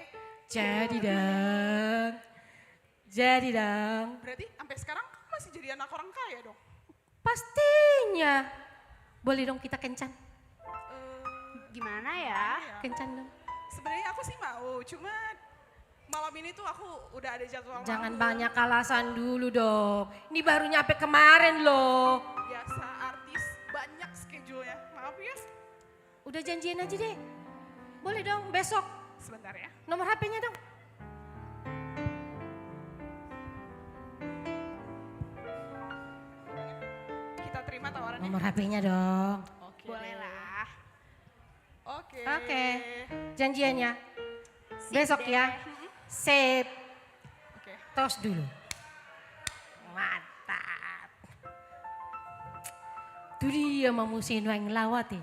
Jadi, Dang. Jadi, Dang. Berarti sampai sekarang kamu masih jadi anak orang kaya dong? Pastinya. Boleh dong kita kencan? Gimana ya? Gimana ya? Kencang dong. Sebenarnya aku sih mau, cuma malam ini tuh aku udah ada jadwal manggung. Jangan banyak alasan dulu dong. Ini baru nyampe kemarin loh. Biasa artis banyak schedule-nya. Maaf ya. Udah janjian aja deh. Boleh dong besok. Sebentar ya. Nomor H P-nya dong. Kita terima tawarannya. Nomor H P-nya dong. Oke. Boleh lah. Oke. Oke. Janjiannya besok ya. Sip deh. Sip. Oke. Tos dulu. Mantap. Tu dia ma muse nuaeng laho ate.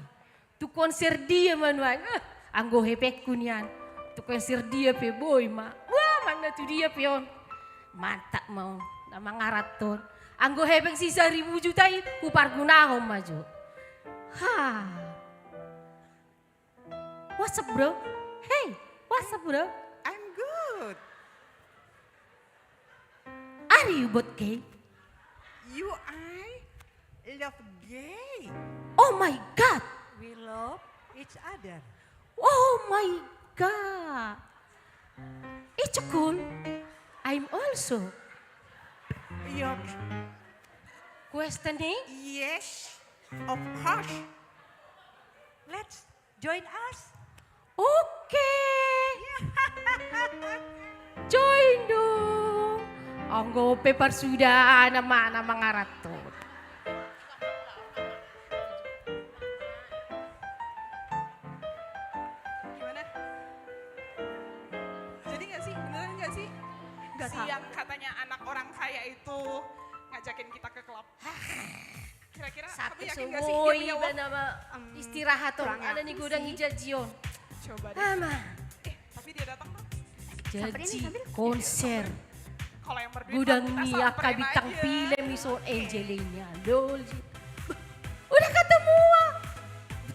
Tu konser dia ma nuaeng. Eh, anggo hepengku nian. Tu konser dia pe boi ma. Wah, manna tu dia pe on. Mantap ma on. Na mangarat on. Anggo hepeng sisaribu juta i, hupargunahon ma jo. Ha. What's up, bro? Hey, what's up, bro? I'm good. Are you both gay? You, I love gay. Oh my God! We love each other. Oh my God! It's cool. I'm also. Your question is? Yes, of course. Let's join us. Oke. Join dong. Anggo pe parsuda nama nama ngaraton. Gimana? Jadi nggak sih? Beneran nggak sih? Nggak tahu. Si yang katanya anak orang kaya itu ngajakin kita ke klub. Kira-kira kamu yakin nggak sih dia punya uang? Istirahat dong. Ada nih gudang ijajion. Coba deh. Ama. Eh, tapi dia datang dong. Jadi konser. Kalau yang berdua gudang ni angka bintang film ison Angelina Jolie. Udah ketemu.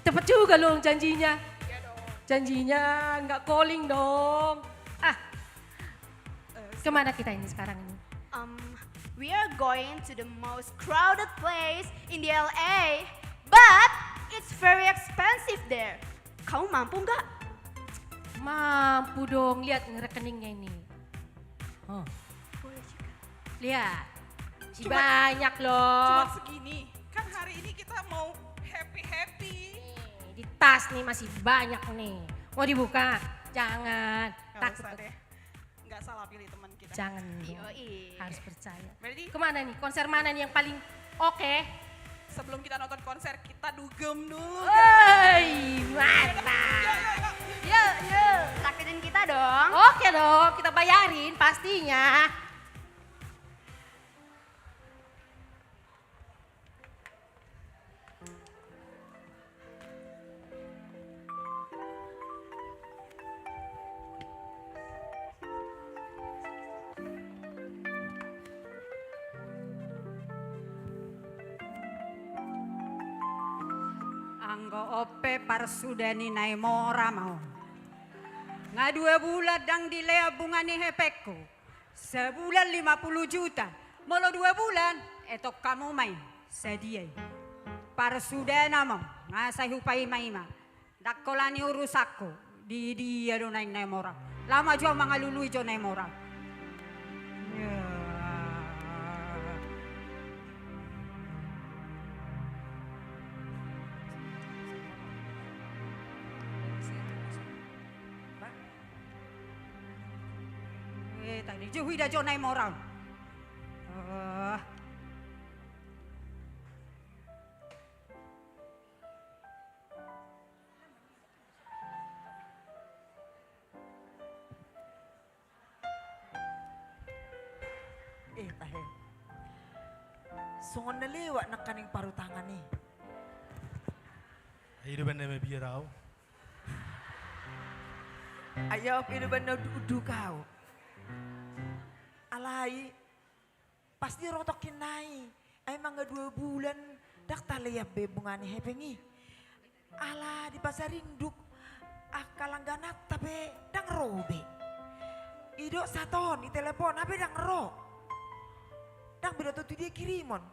Tepat juga loh janjinya. Iya dong. Janjinya nggak calling dong. Ah. Kemana kita ini sekarang ini? Um, we are going to the most crowded place in the L A, but it's very expensive there. Kamu mampu nggak? Mampu dong, lihat rekeningnya ini. Huh. Boleh juga. Lihat, si banyak loh. Cuma segini. Kan hari ini kita mau happy-happy. Nih, di tas nih masih banyak nih. Mau dibuka? Jangan. Takut. Nggak usah deh. Nggak salah pilih teman kita. Jangan dong. Yoi. Harus percaya. Berarti kemana nih? Konser mana nih yang paling oke? Sebelum kita nonton konser, kita dugem dulu. Woi, mantap. Yuk, yuk, yuk. Yuk, yuk. Traktirin kita dong. Oke dong, kita bayarin pastinya. Anggo on pe parsuda ni Naimora ma on. Nga dua bulan ndang dilean bunga ni hepengku. Sebulan lima puluh juta. Molo dua bulan, etong hamu ma i, sadia i. Parsudana ma on, nga sai hupaima-ima. Ndang holan i urusanku. Di dia do naeng Naimora? Laho ma jo au mangalului jo Naimora. Ya. Eh, tadi jo huida jo Naimora. Eh. Eh, tahe. Songon na lewat nangkaning parutangan i. Ai do baen na mabiar au. Ai au pe do baen na unduk-unduk au. Alai, pas dirotok hian nai. Ai manga dua bulan, ndang talean be bunga ni hepeng i. Ala di pasar induk, angka langgananta pe ndang ro be. I do sahat on, i telepon, hape ndang ro. Ndang be dohot tu dia kirimon.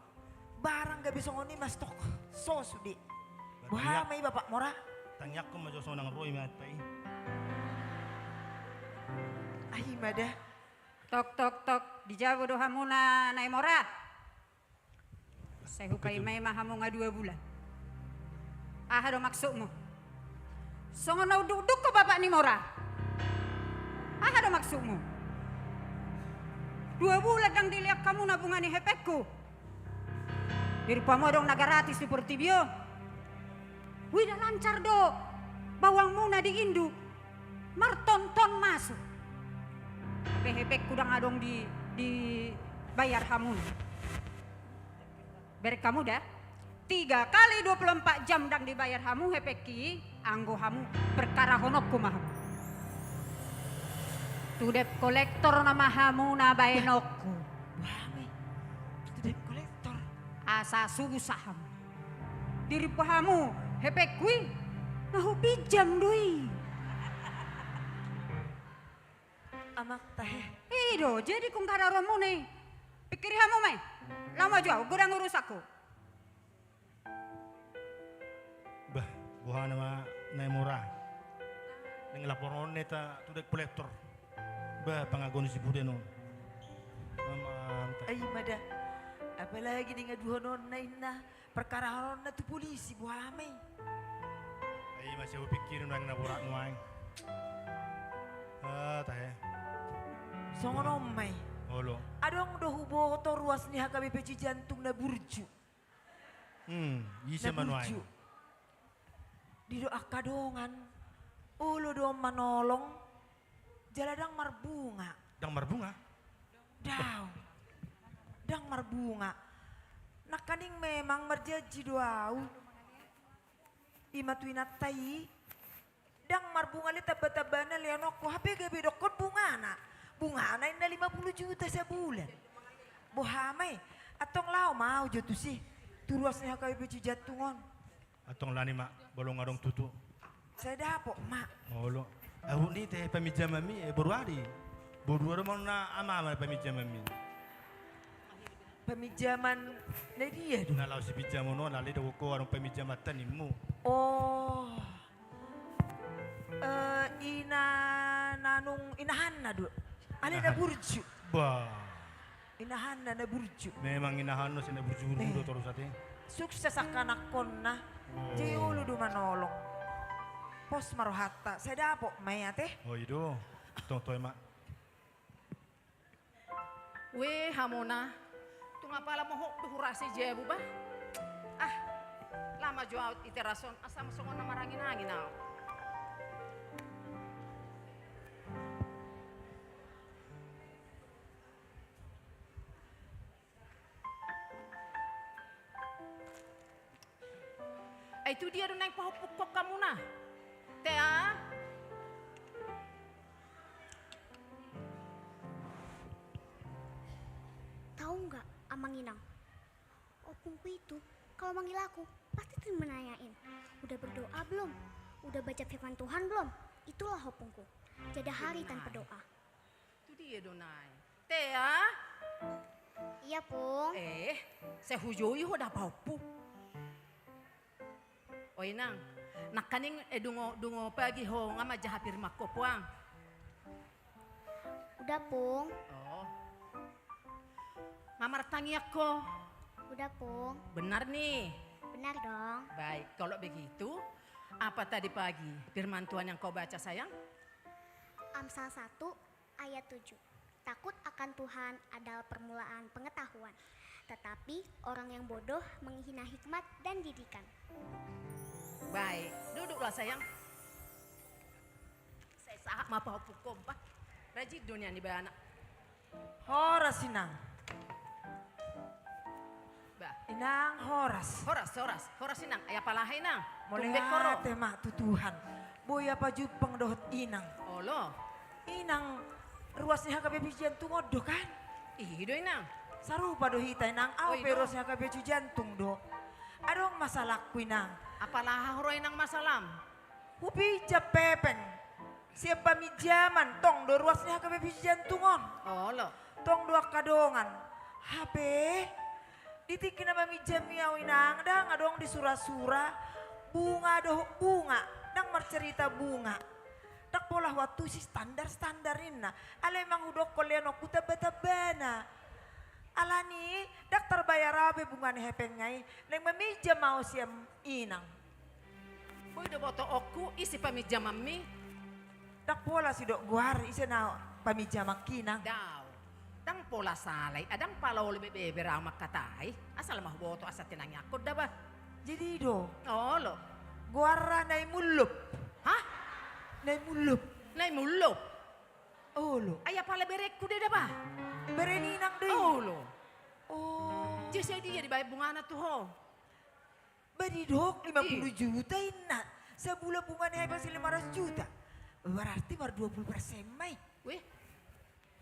Barang gabe songon i ma stok, so sude. Boha ma i Bapak Mora? Tangiangkon ma jo sonang ro i ma atta i. Ai ma da. Tok, tok, tok. Di jabu do hamuna Naimora? Sai hupaima-ima hamu nga dua bulan. Aha do maksudmu? Songon na unduk-unduk ho bapak ni Mora. Aha do maksudmu? Dua bulan ndang dilean hamuna bunga ni hepengku. Di rupamu adong na gratis di portibi on. Uida lancar do bawangmuna di induk. Martonton masuk. Hape hepengku ndang adong di, dibayar hamuna. Bereng hamu da, tiga kali dua puluh empat jam ndang dibayar hamu hepengki, anggo hamu perkarahononku ma hamu. Tu debt collector nama hamu na baenonku. Wah, me. Tu debt collector. Asa susah hamu. Di rupa hamu hepengku i, na hupinjam do i. Amang tahe. I do, jadi kung kada rohamuna i. Pikiri hamu ma i. Laho maju au, godang urusanku. Bah, boha nama Naimora. Naeng laporon on hita tu debt collector. Bah, pangago ni si Puden on. Amang tahe. Ai ma da. Apalagi diaduhon on na inna. Perkarahononna tu polisi, boha ma i. Ai ma sai hupikiri nuaeng na borat nuaeng. Ah, tahe. Songon on ma i. Olo. Adong do huboto ruas ni H K B P C Jantung na burju. Hmm, ise ma nuaeng. Na burju. Didok angka dongan. Olo do manolong. Jala ndang marbunga. Ndang marbunga? Daong. Ndang marbunga. Nangkaning memang marjanji do au. I ma tu inanta i. Ndang marbunga le tamba-tambana leononku. Hape gabe dokkon bungana. Bungana inna lima puluh juta sabulan. Boha ma i. Antong laho ma au jo tusi. Tu ruas ni H K B P C Jantung on. Antong lani ma, molo nga adong tutu. Sai dapot ma. Olo. Ahu ni te paminjamanmi, eh, boru ari. Boru ari ma na ama ma paminjamanmi. Paminjaman na dia do? Na laho sipinjam on, alai do ko adong paminjamanta nimmu. Oh. Eh, ina nanung inahanna do. Alai na burju. Bah. Inahanna na burju. Memang inahanna sai na burju-burju do torus ate. Sukses angka anakkonna. Oh. Jadi olo do manolong. Pos ma rohanta. Sai dapot ma i ate. Oh, i do. Tong toe ma. Weh, hamuna. Tung apala mohop do hurasa i jabu bah. Ah, lama jo au i teras on. Asa songon na marangin-angin au. Ai tu dia do naeng pahompungkon hamuna? Tea. Tahu nggak, Amang Inang? Ompungku itu, kalau manggil aku, pasti tuh menanyain, "Udah berdoa belum? Udah baca firman Tuhan belum?" Itulah ompungku. Tiada hari tanpa doa. Tu dia do nai. Tea? Iya, Pung. Eh, sai hujou i ho da pahompung. O Inang, nangkaning, eh, dungo, dungo pagi ho nga manjaha firman ho puang? Udah, Pung. Oh. Nga martangiang ho? Udah, Pung. Benar nih? Benar dong. Baik, kalau begitu, apa tadi pagi firman Tuhan yang kau baca, sayang? Amsal satu ayat tujuh. Takut akan Tuhan adalah permulaan pengetahuan, tetapi orang yang bodoh menghina hikmat dan didikan. Baik, duduklah, sayang. Sai sahat ma pahompungkon bah. Rajin do nian ibana. Horas, Inang. Bah. Inang, horas. Horas, horas. Horas, Inang. Ai apala aha, Inang? Mauliate ma tu Tuhan. Boi au pajumpang dohot Inang. Olo. Inang, ruas ni H K B P C Jantung on do kan? I do, Inang. Sarupa do hita, Inang. Au pe ruas ni H K B P C Jantung do. Adong masalahku, Inang. Apala aha ro, Inang, masalam? Hupinjam hepeng sian paminjaman, tong do ruas ni H K B P C Jantung on. Olo. Tong do angka dongan. Hape di tingki na maminjam i au, Inang, ndang adong disura-sura bunga dohot bunga. Ndang marcerita bunga. Ndang pola huantusi standar-standar ninna. Alai manang hudokkon leononku tamba-tambana. Alani ndang tarbayar au be bungana hepeng i, naeng maminjam au sian inang. Boi do botoonku ise paminjamanmi? Ndang pola sidok goar ise na paminjamangki, inang. Daong. Ndang pola sala i, ndang pala olo be beber au mangkatai. Asal ma huboto asa tinangiangkon da ba. Jadi i do. Olo. Goarna Nai Mullop. Hah? Nai Mullop. Nai Mullop? Olo. Ai apala berengku do i da ba. Bere ni inang do i. Olo. Oh. Jadi sadia dibaen bungana tu ho? Ba didok lima puluh juta inna. Sabulan bungana hepeng si lima ratus juta. Berarti mar dua puluh persen ma i. Weh.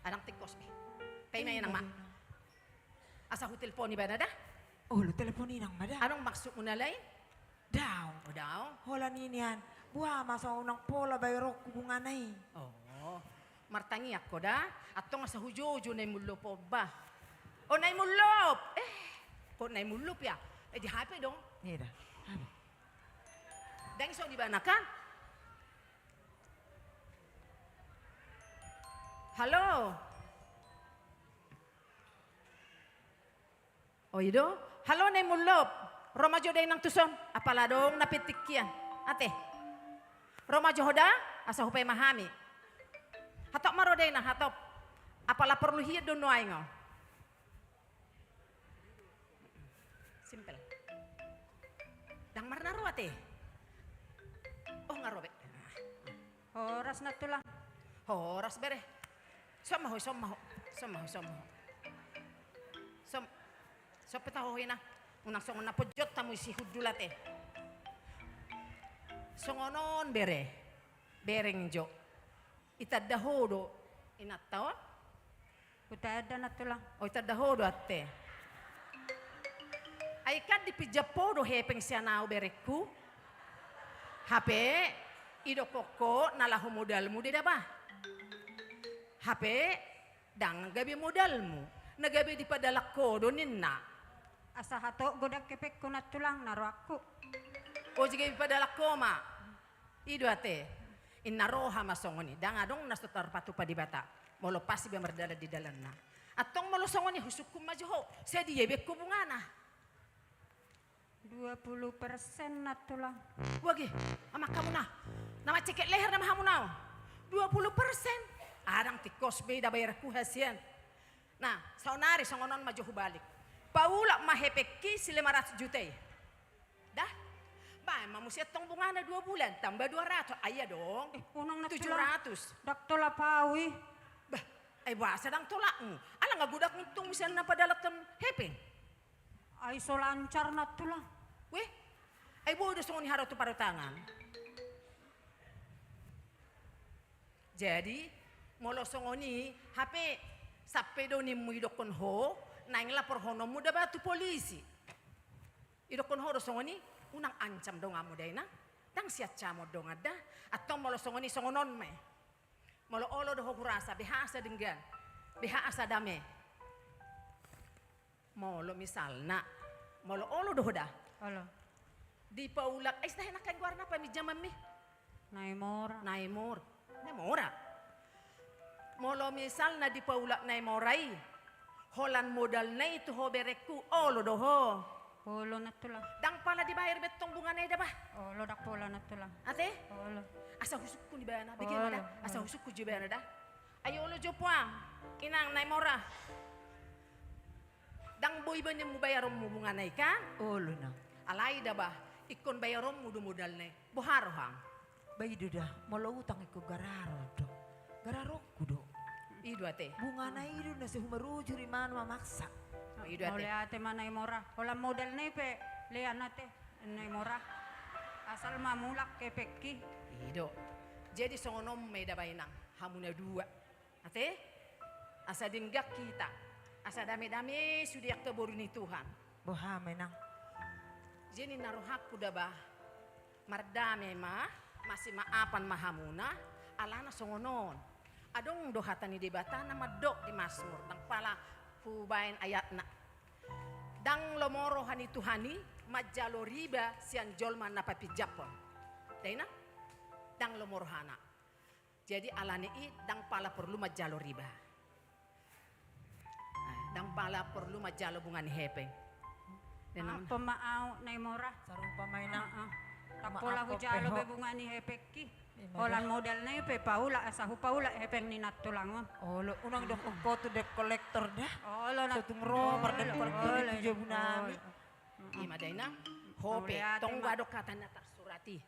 Ndang tingkos be. Paima inang ma. Asa hutelpon ibana da. Olo, telpon inang ma da. Adong maksudmu na lain? Daong. O daong. Holan i nian. Boha ma so unang pola bayaronku bungana i. Oh. Martangiang ho da, antong asa hujoujou Nai Mullop on ba. O Nai Mullop. Eh, kok Nai Mullop ya? Eh, di H P dong. Iya da. Apa? Ndang songon ibana kan? Halo. O i do. Halo Nai Mullop. Ro ma jo da inang tuson. Apala adong na pe tingki an. Ate. Ro ma jo ho da, asa hupaima hami. Hatop ma ro da inang, hatop. Apala porlu hian do nuaeng on. Simpel. Ndang marna ro ate. Oh, nga ro be. Horas na tulang. Horas bere. Son ma ho, son ma ho. Son ma ho, son ma ho. Son, son pe taho hina. Unang songon na pojot hamu isi hundul ate. Songon on bere. Bereng jo. Itanda ho do inanta on? Hutanda na tulang. O, itanda ho do ate. Ai kan dipinjam ho do hepeng sian au berengku. Hape idokkon ho na laho modalmu do i da ba. Hape ndang gabe modalmu. Na gabe dipadalan ho do ninna. Asa hatop godang hepengku na tulang na rohangku. O, jadi gabe dipadalan ho ma. I do ate. Inna roha ma songon i, ndang adong na so tarpatupa Debata. Molo pas iba mardalan di dalanna. Antong molo songon i husungkun ma jo ho, sadia be ho bungana? Dua puluh persen na tulang. Wage, amang hamu na. Na mancekek leher nama hamu na on. Dua puluh persen. Ndang tingkos be da bayarku hasian. Nah, saonari songon on ma jo hubalik. Paulak ma hepengki si lima ratus juta i. Dah. Baen ma muse antong bungana dua bulan, tambah dua ratus. Ai adong. Eh, unang na tujuh ratus. Ndang tolap au i. Bah, ai boasa ndang tolapmu? Ala nga godang untungmu sian na padalankon hepeng? Ai so lancar na tulang. Weh, ai boi do songon i haro tu parutangan. Jadi molo songon i, hape sampe do nimmu idokkon ho, naeng laporhononmu da ba tu polisi. Idokkon ho do songon i, unang ancam donganmu da inang, ndang siancamon dongan da. Antong molo songon i songon on ma i. Molo olo do ho hurasa, beha asa denggan, beha asa dame. Molo misalna, molo olo do ho da. Olo. Dipaulak, eh, ise tahe nangkin goarna paminjamanmi? Naimora. Naimor-, Naimora. Molo misalna dipaulak Naimora i, holan modalna i tu ho berengku, olo do ho? Olo na tulang. Ndang pala dibayar be antong bungana i da bah? Olo, ndang pola na tulang. Ate? Olo. Asa husungkun ibana, bege ma da. Olo. Asa husungkun jo ibana da. Ai olo jo puang, inang Naimora. Ndang boi be nimmu bayaronmu bungana i kan? Olo na. Alai da bah, ingkon bayaronmu do modalna i. Boha roham? Ba i do da, molo utang ingkon gararon do. Gararonku do. I do ate. Bungana i do na sai humarujur imana mamaksa. I do ate. Mauliate ma Naimora. Holan modalna i pe lean ate. Naimora. Asal ma mulak hepengki. I do. Jadi songon on ma i da bah inang, hamu na dua. Ate? Asa denggan hita. Asa dame-dame sude angka boru ni Tuhan. Boha ma inang? Jadi ninna rohangku da bah, mardame ma, masimaafan ma hamuna, alana songon on. Adong do hata ni Debata na mandok di Masmur, ndang pala hubaen ayatna. Ndang lomo roha ni Tuhan i manjalo riba sian jolma na papinjamhon. Da inang? Ndang lomo rohana. Jadi alani i ndang pala porlu manjalo riba. Ndang pala porlu manjalo bunga ni hepeng. Denang. Apa ma au, Nai Mora? Sarupa ma, Inang. Ndang pola hujalo be bunga ni hepengki. Holan modalna i pe paulak, asa hupaulak hepeng ni nantulang on. Olo, unang dohonon ho tu debt collector da. Olo, so tung ro mardebt collector tu jabu nami. Ima da, Inang. Ho pe, tong adong hata na tarsurat i.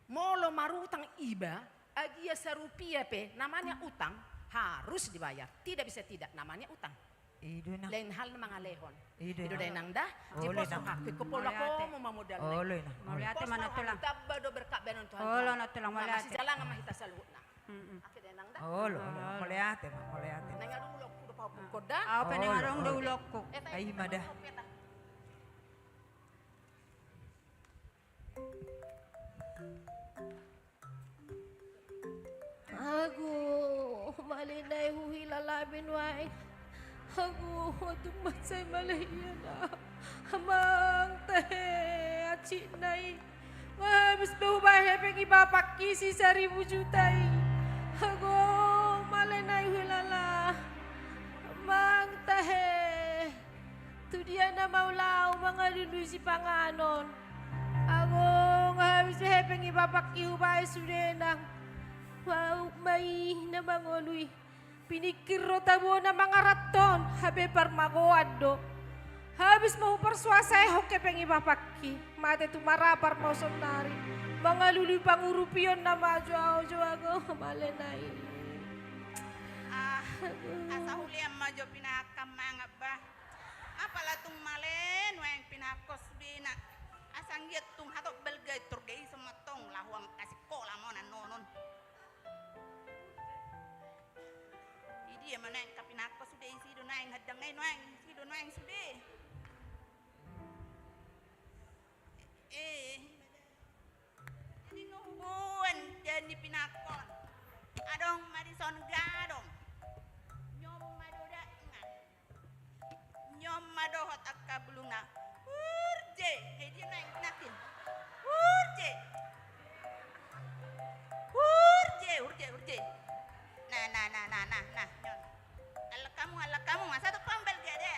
Molo marutang iba, agia sarupia pe, namanya utang, harus dibayar. Tidak bisa tidak, namanya utang. Lain hal na mangalehon. I do, Inang, da. Jipos rohangku, ingkon pola ho ma modalna i. Pos ma rohangku, tamba do berkat bahenon Tuhan. Olo, Inang, tulang, mauliate. Masijalangan ma hita saluhutna. Oke, Inang, da. Olo, olo, mauliate ma, mauliate. Naeng adong ulokku do pahompungkon da. Au pe naeng adong do ulokku. Ima da. Ago, male nai huhilala be nuaeng. Ago, tung mansai male hian au. Amang tahe, hansit nai. Nga habis be hubaen hepeng ni bapakki si saribu juta i. Ago, male nai huhilala. Amang tahe. Tu dia na mauliate au mangalului sipanganon. Ago, nga habis be hepeng ni bapakki hubaen sude, Inang. Maup ma i na mangolu i. Piningkir do tabo na mangaranto on, hape parmagoan do. Habis ma huparsuasahon hepeng ni bapakki. Mate tu marapar ma au saonari. Mangalului pangurupion na majo au jo, ago, male nai. Ah, asa hulean ma jo pinangkam mangan ba. Apala tung male nuaeng pinangkon sudena. Asa anggiat tung hatop balga i tor gaison ma tong laho angka sikola ma on annon on. Di dia ma nuaeng angka pinangkon sude, isi do nuaeng handang nai nuaeng, isi do nuaeng sude. Eh. Jadi nga huboan dahan ni pinangkon. Adong ma dison gadong. Nion ma dohot angka, nion ma dohot angka bulungna. Urje, he dia nuaeng pinangkin. Urje. Urje, urje, urje. Nah, nah, nah, nah, nah, nah, nion. Allang hamu, allang hamu, asa tu pambal gada.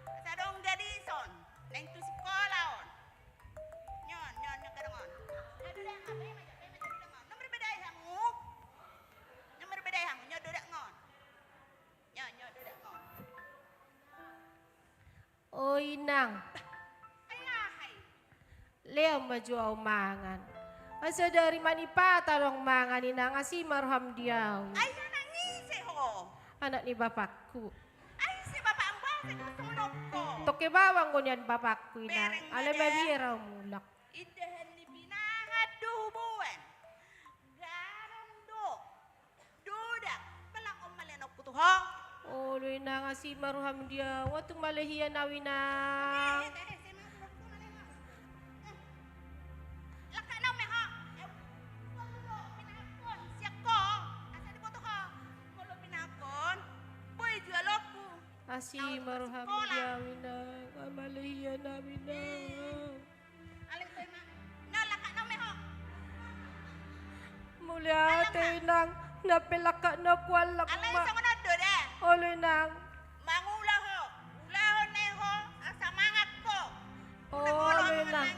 Asa adong gadison. Naeng tu sikola on. Nion, nion, nion gadong on. Nion dohot angka, baen ma jo, baen ma jo dohot on. Nomor bedai hamu. Nomor bedai hamu, nion dohot on. Nion, nion dohot on. O Inang. Ai aha i? Lean ma jo au mangan. Asa dari manipata adong mangan, Inang, asi ma roham di au. Ai anak ni ise ho? Anak ni bapakku. Ai ise bapakmu, asa di songon on ho? Toke bawang do nian bapakku, Inang. Bereng ma da. Alai mabiar au mulak. Indahan ni pinahan do huboan. Gadong do. Dohot, palang on male anakku tu ho. Olo Inang, asi ma roham di au, nga tung male hian au Inang. Eh, eh, eh, si ma roham tu male ho. Eh. Langkatna on ma ho. Eh, molo pinangkon, sian ho. Asa diboto ho. Molo pinangkon, boi jualonku. Asi ma roham di au Inang, nga male hian au Inang. Eh. Mauliate Inang, na pe langkatna on huallang ma. Olo Inang. Mangula ho, ulahon nai ho, asa mangan ho. Olo Inang.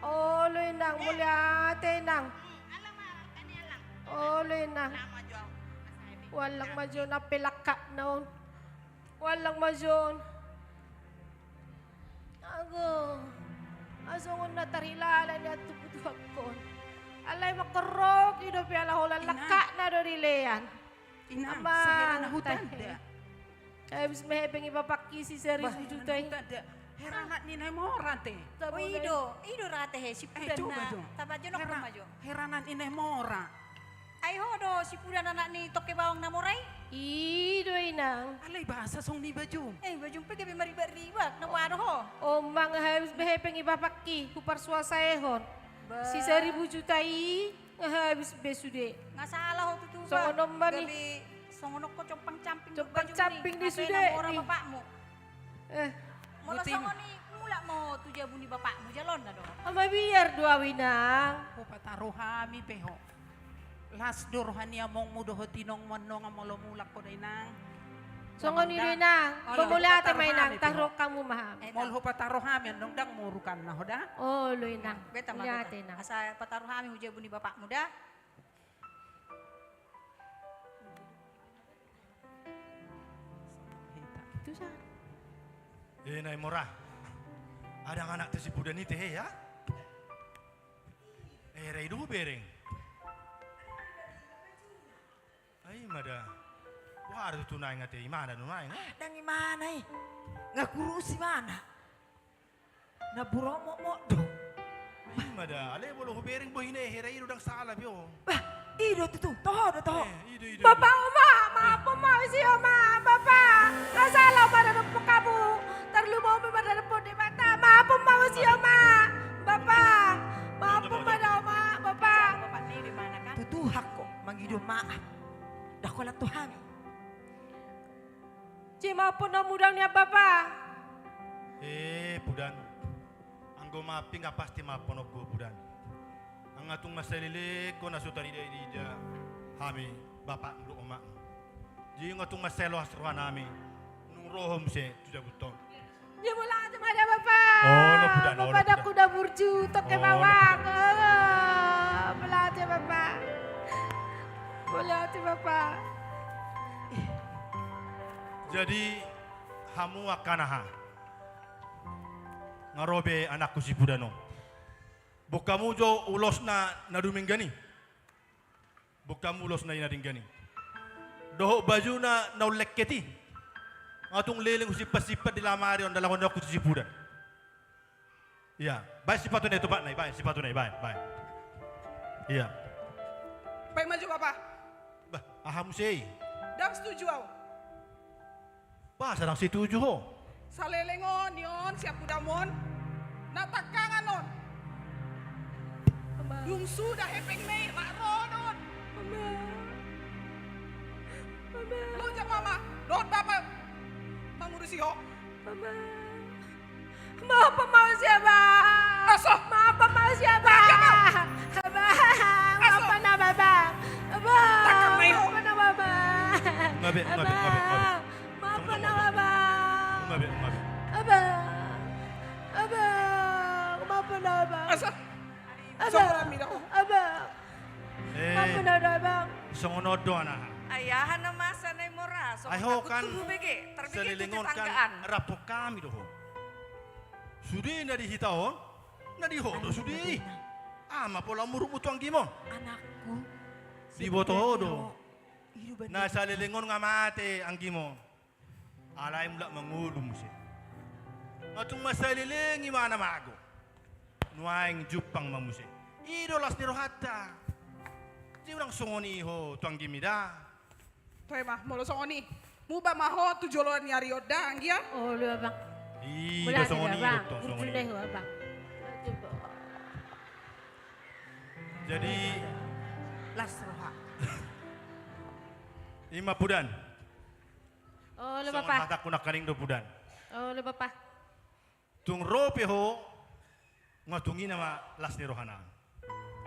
Olo Inang, mauliate Inang. Olo Inang. Huallang ma jo na pe langkatna on. Huallang ma jo on. Ago, asongon na tarhilala nian tu butuhangkon. Alai mangkorroki dope ala holan langkatna do dilean. Inang, sahera na hutanda. Habis ma hepeng ni bapakki si saribu juta i. Hera anak ni Nai Mora te. O i do, i do ra te he, si pudanna. Tabajonok ma jo. Hera anak ni Nai Mora. Ai ho do si pudan anak ni toke bawang na mora i? I do Inang. Alai boasa songon i bajum? Eh, bajum pe gabe maribak-ribak, na boha do ho? Omang, habis be hepeng ni bapakki huparsuasahon. Si saribu juta i nga habis be sude. Nga sala ho tutu ba. Songon on ma ni. Gabe songon on ho compang-camping. Compang-camping ni sude. Molo songon i, mula Dak mo tu jabu ni bapakmu jalo na do. Mabiar do au, Inang. Hupataru hami pe ho. Las do roha ni amongmu dohot inongmu annon molo mulak ho da, Inang. Songon i do, Inang. Mauliate ma, Inang. Taruhon hamu ma hami. Molo hupataru hami annon, ndang murukan na ho da. Olo, Inang. Beta ma, beta. Mauliate, Inang. Asa pataru hami tu jabu ni bapakmu da. Itu sa. Eh, Nai Mora. Adong anak tu si Pudan i tehe ya. Eh, rai do bereng. Ai mada. Wah, ada tu nai ngate imana do nai. Ndang imana i. Ngakurusi mana. Na buromot do. Ima da, ale bolo hubereng bohina i, hera i do, ndang sala be on. Bah, i do tutu, toho do toho. Eh, i do, i do, Bapa, i do. Oma, maaf, Oma, usi, Oma, Bapa. Ndang sala, Oma, na dompok hamu. Tarlumobi ma na dompok Debata. Maaf, Oma, usi, Oma, Bapa. Maaf, Oma, da, Oma, Bapa. Tutu hako mangido maaf. Ndang holan tu hami. Jei maafhon hamu, Pudan, nian, Bapa. Eh, Pudan. Anggo maaf i nga pasti maafhononku, Pudan. Nga tung mansai leleng ho na so tarida-ida hami bapakmu dohot omakmu. Jadi nga tung mansai loas rohanami nung ro ho muse tu jabu on. Jadi mauliate ma da, Bapa. Olo, Pudan, olo, Pudan. Bapa, ndang huda burju, tongke bawang. Olo, Pudan. Olo, mauliate, Bapa. Mauliate, Bapa. Jadi, hamu angka anaha, nga ro be anakku si Pudan on. Boan hamu jo ulosna na dumenggan i. Boan hamu ulosna i na denggan i. Dohot bajuna na umlengket i. Nga tung leleng husimpan-simpan di lamari on, ndang laho nidok tu si Pudan. Ia, baen sipatuna i tu patna i, baen sipatuna i, baen, baen. Ia. Baen ma jo, Bapa. Bah, aha muse i? Ndang setuju au. Bah, asa ndang setuju ho. Saleleng on, ni on, sian hudamon. Na tangkangan on. Ama. Dung suda hepeng ma i, rak ro do on. Ama. Ama. Loja ma ama dohot bapa mangurusi ho. Ama. Maaf, Ama, usi, Abang. Asa. Maaf, Ama, usi, Abang. Abang. Abang. Asa. Maaf, Abang. Abang. Tangkap mai ho. Maaf, Abang. Nga be, nga be, nga be, nga be. Abang. Maaf, Abang. Nga be, nga be. Abang. Abang. Maaf, Abang. Asa. Abang. Songon on do. Abang. Eh, songon on do, Abang. Ai aha na masa, Nai Mora? Ai ho kan, saleleng on kan rap hami do ho. Sude na di hita on, na di ho do sude i. Aha ma pola muruk tu anggim on? Anakku. Diboto ho do. Na saleleng on nga mate anggim on. Alai mulak mangolu muse. Nga tung mansai leleng i ma na mago. Nuaeng jumpang ma muse. I do las ni rohanta. Jadi unang songon i ho tu anggim i da. Toe ma, molo songon i. Muba ma ho tu joloan ni ari on da, anggia? Olo, Abang. I do, songon i do tong, songon i. Jadi las roha. I ma, Pudan. Olo, Bapa. Songon hatangku nangkaning do, Pudan. Olo, Bapa. Tung ro pe ho, nga tung i nama las ni rohanami.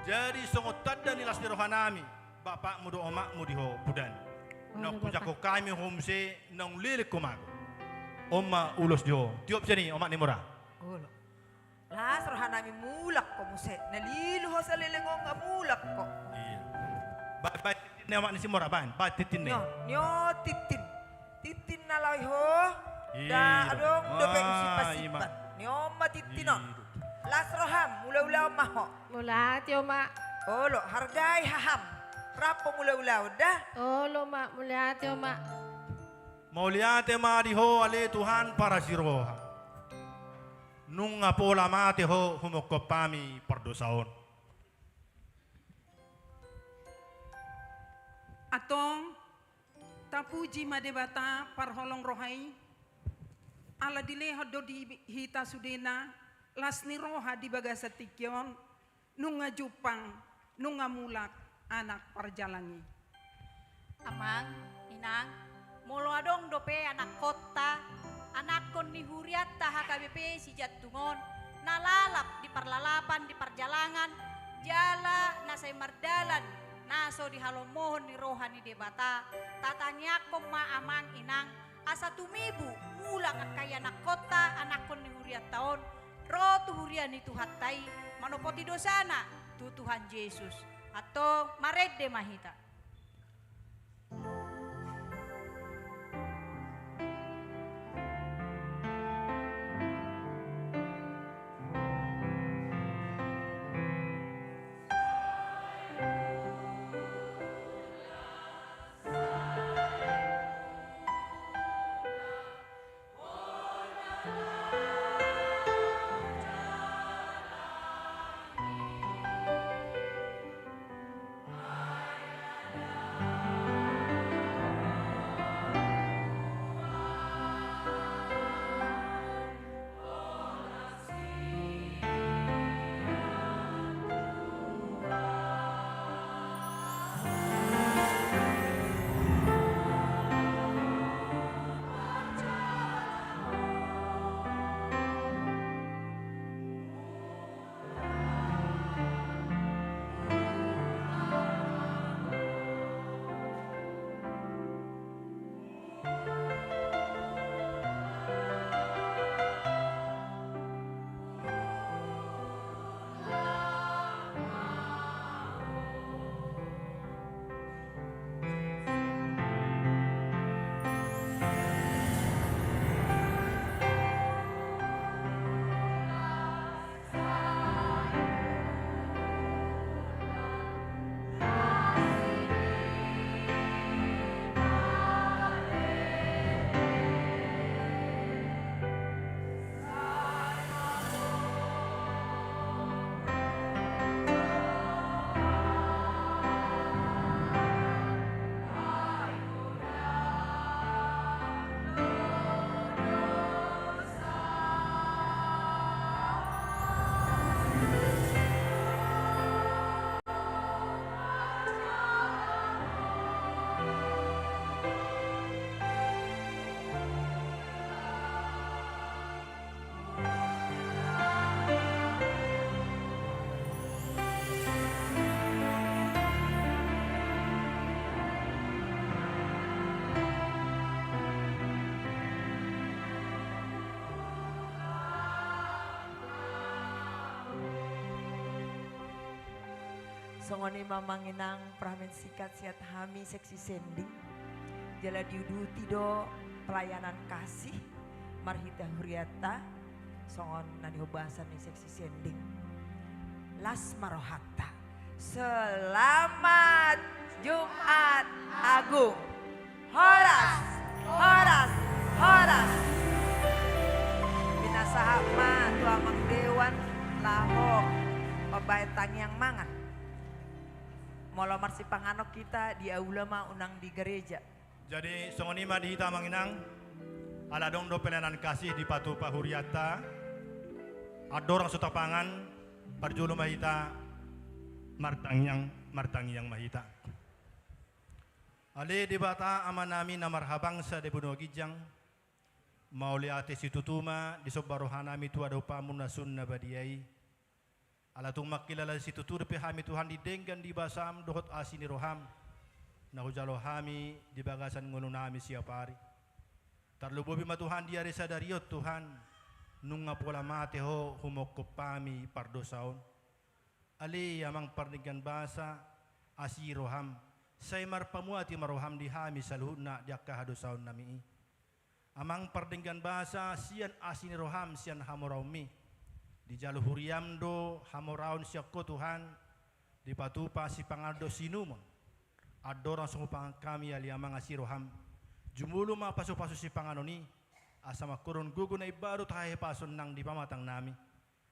Jadi songon tanda ni las ni rohanami, bapakmu dohot omakmu di ho, Pudan. Olo, Bapa. Naung hujangkon hami ho muse naung leleng ho mago. On ma ulos di ho. Tiop sian i, omak ni Mora. Olo. Las rohanami mulak ho muse. Na lilu ho saleleng on nga mulak ho. Iya. Ba-, baen tintin ni omak ni si Mora, baen. Baen tintin ni. Nio, nio tintin. Tintin na laho i ho. Iya. Da adong dope husimpan-simpan. Nio ma tintin on. Iya. Las roham, mula-ula on ma ho. Mauliate, Oma. Olo, hargai haham. Rap ho mula-ula on da. Olo, Oma, mauliate, Oma. Mauliate ma di ho ale Tuhan parasi roha. Nunga pola mate ho humongkop hami pardosa on. Antong, tapuji ma Debata parholong roha i, ala dilehon do di hita sudena las ni roha di bagasan tingki on, nunga jumpang, nunga mulak anak parjalang i. Amang, Inang, molo adong dope anakkonta, anakkon ni hurianta H K B P pe sijantung on, na lalap di parlalapan, di parjalangan, jala na sai mardalan, na so dihalomohon ni roha ni Debata, tatangiangkon ma amang inang, asa tumibu mulak angka ianakhonta, anakhon ni hurianta on, ro tu huria ni Tuhanta i, manopoti dosana tu Tuhan Jesus. Antong marende ma hita. Songon i ma amang inang, parhamian singkat sian hami seksi sending. Jala diuduti do pelayanan kasih marhite hurianta, songon na nihobasan ni seksi sending. Las ma rohanta. Selamat Jumat Agung. Horas, horas, horas. Pinasahat ma tu amang dewan laho mambahen tangiang mangan. Molo marsipanganon hita di aula ma, unang di gareja. Jadi songon i ma di hita amang inang, ala adong do pelayanan kasih dipatupa hurianta, andorang so tapangan, parjolo ma hita martangiang, martangiang ma hita. Ale Debata Amanami na marhabangsa di banua ginjang, mauliate situtu ma disomba rohanami tu adopanMu na sun na badia i. Ala tung mangkilala situtu dope hami Tuhan di denggan ni basaM dohot asi ni rohaM, na hujalo hami di bagasan ngolunami siap ari. Tarlumobi ma Tuhan di ari sadari on Tuhan, nunga pola mate Ho humongkop hami pardosa on. Ale Amang pardenggan basa, asi rohaM, sai marpamuati ma rohaM di hami saluhutna di angka hadosaonnami i. Amang pardenggan basa, sian asi ni rohaM, sian hamoraonMi, dijalo huriaM do hamoraon sian Ho Tuhan, dipatupa sipanganon dohot siinumon. Andorang so hupangan hami ale Amang asi rohaM, jumolo ma pasupasu sipanganon i, asa mangkorhon gogo na imbaru tu hahipason nang di pamatangnami.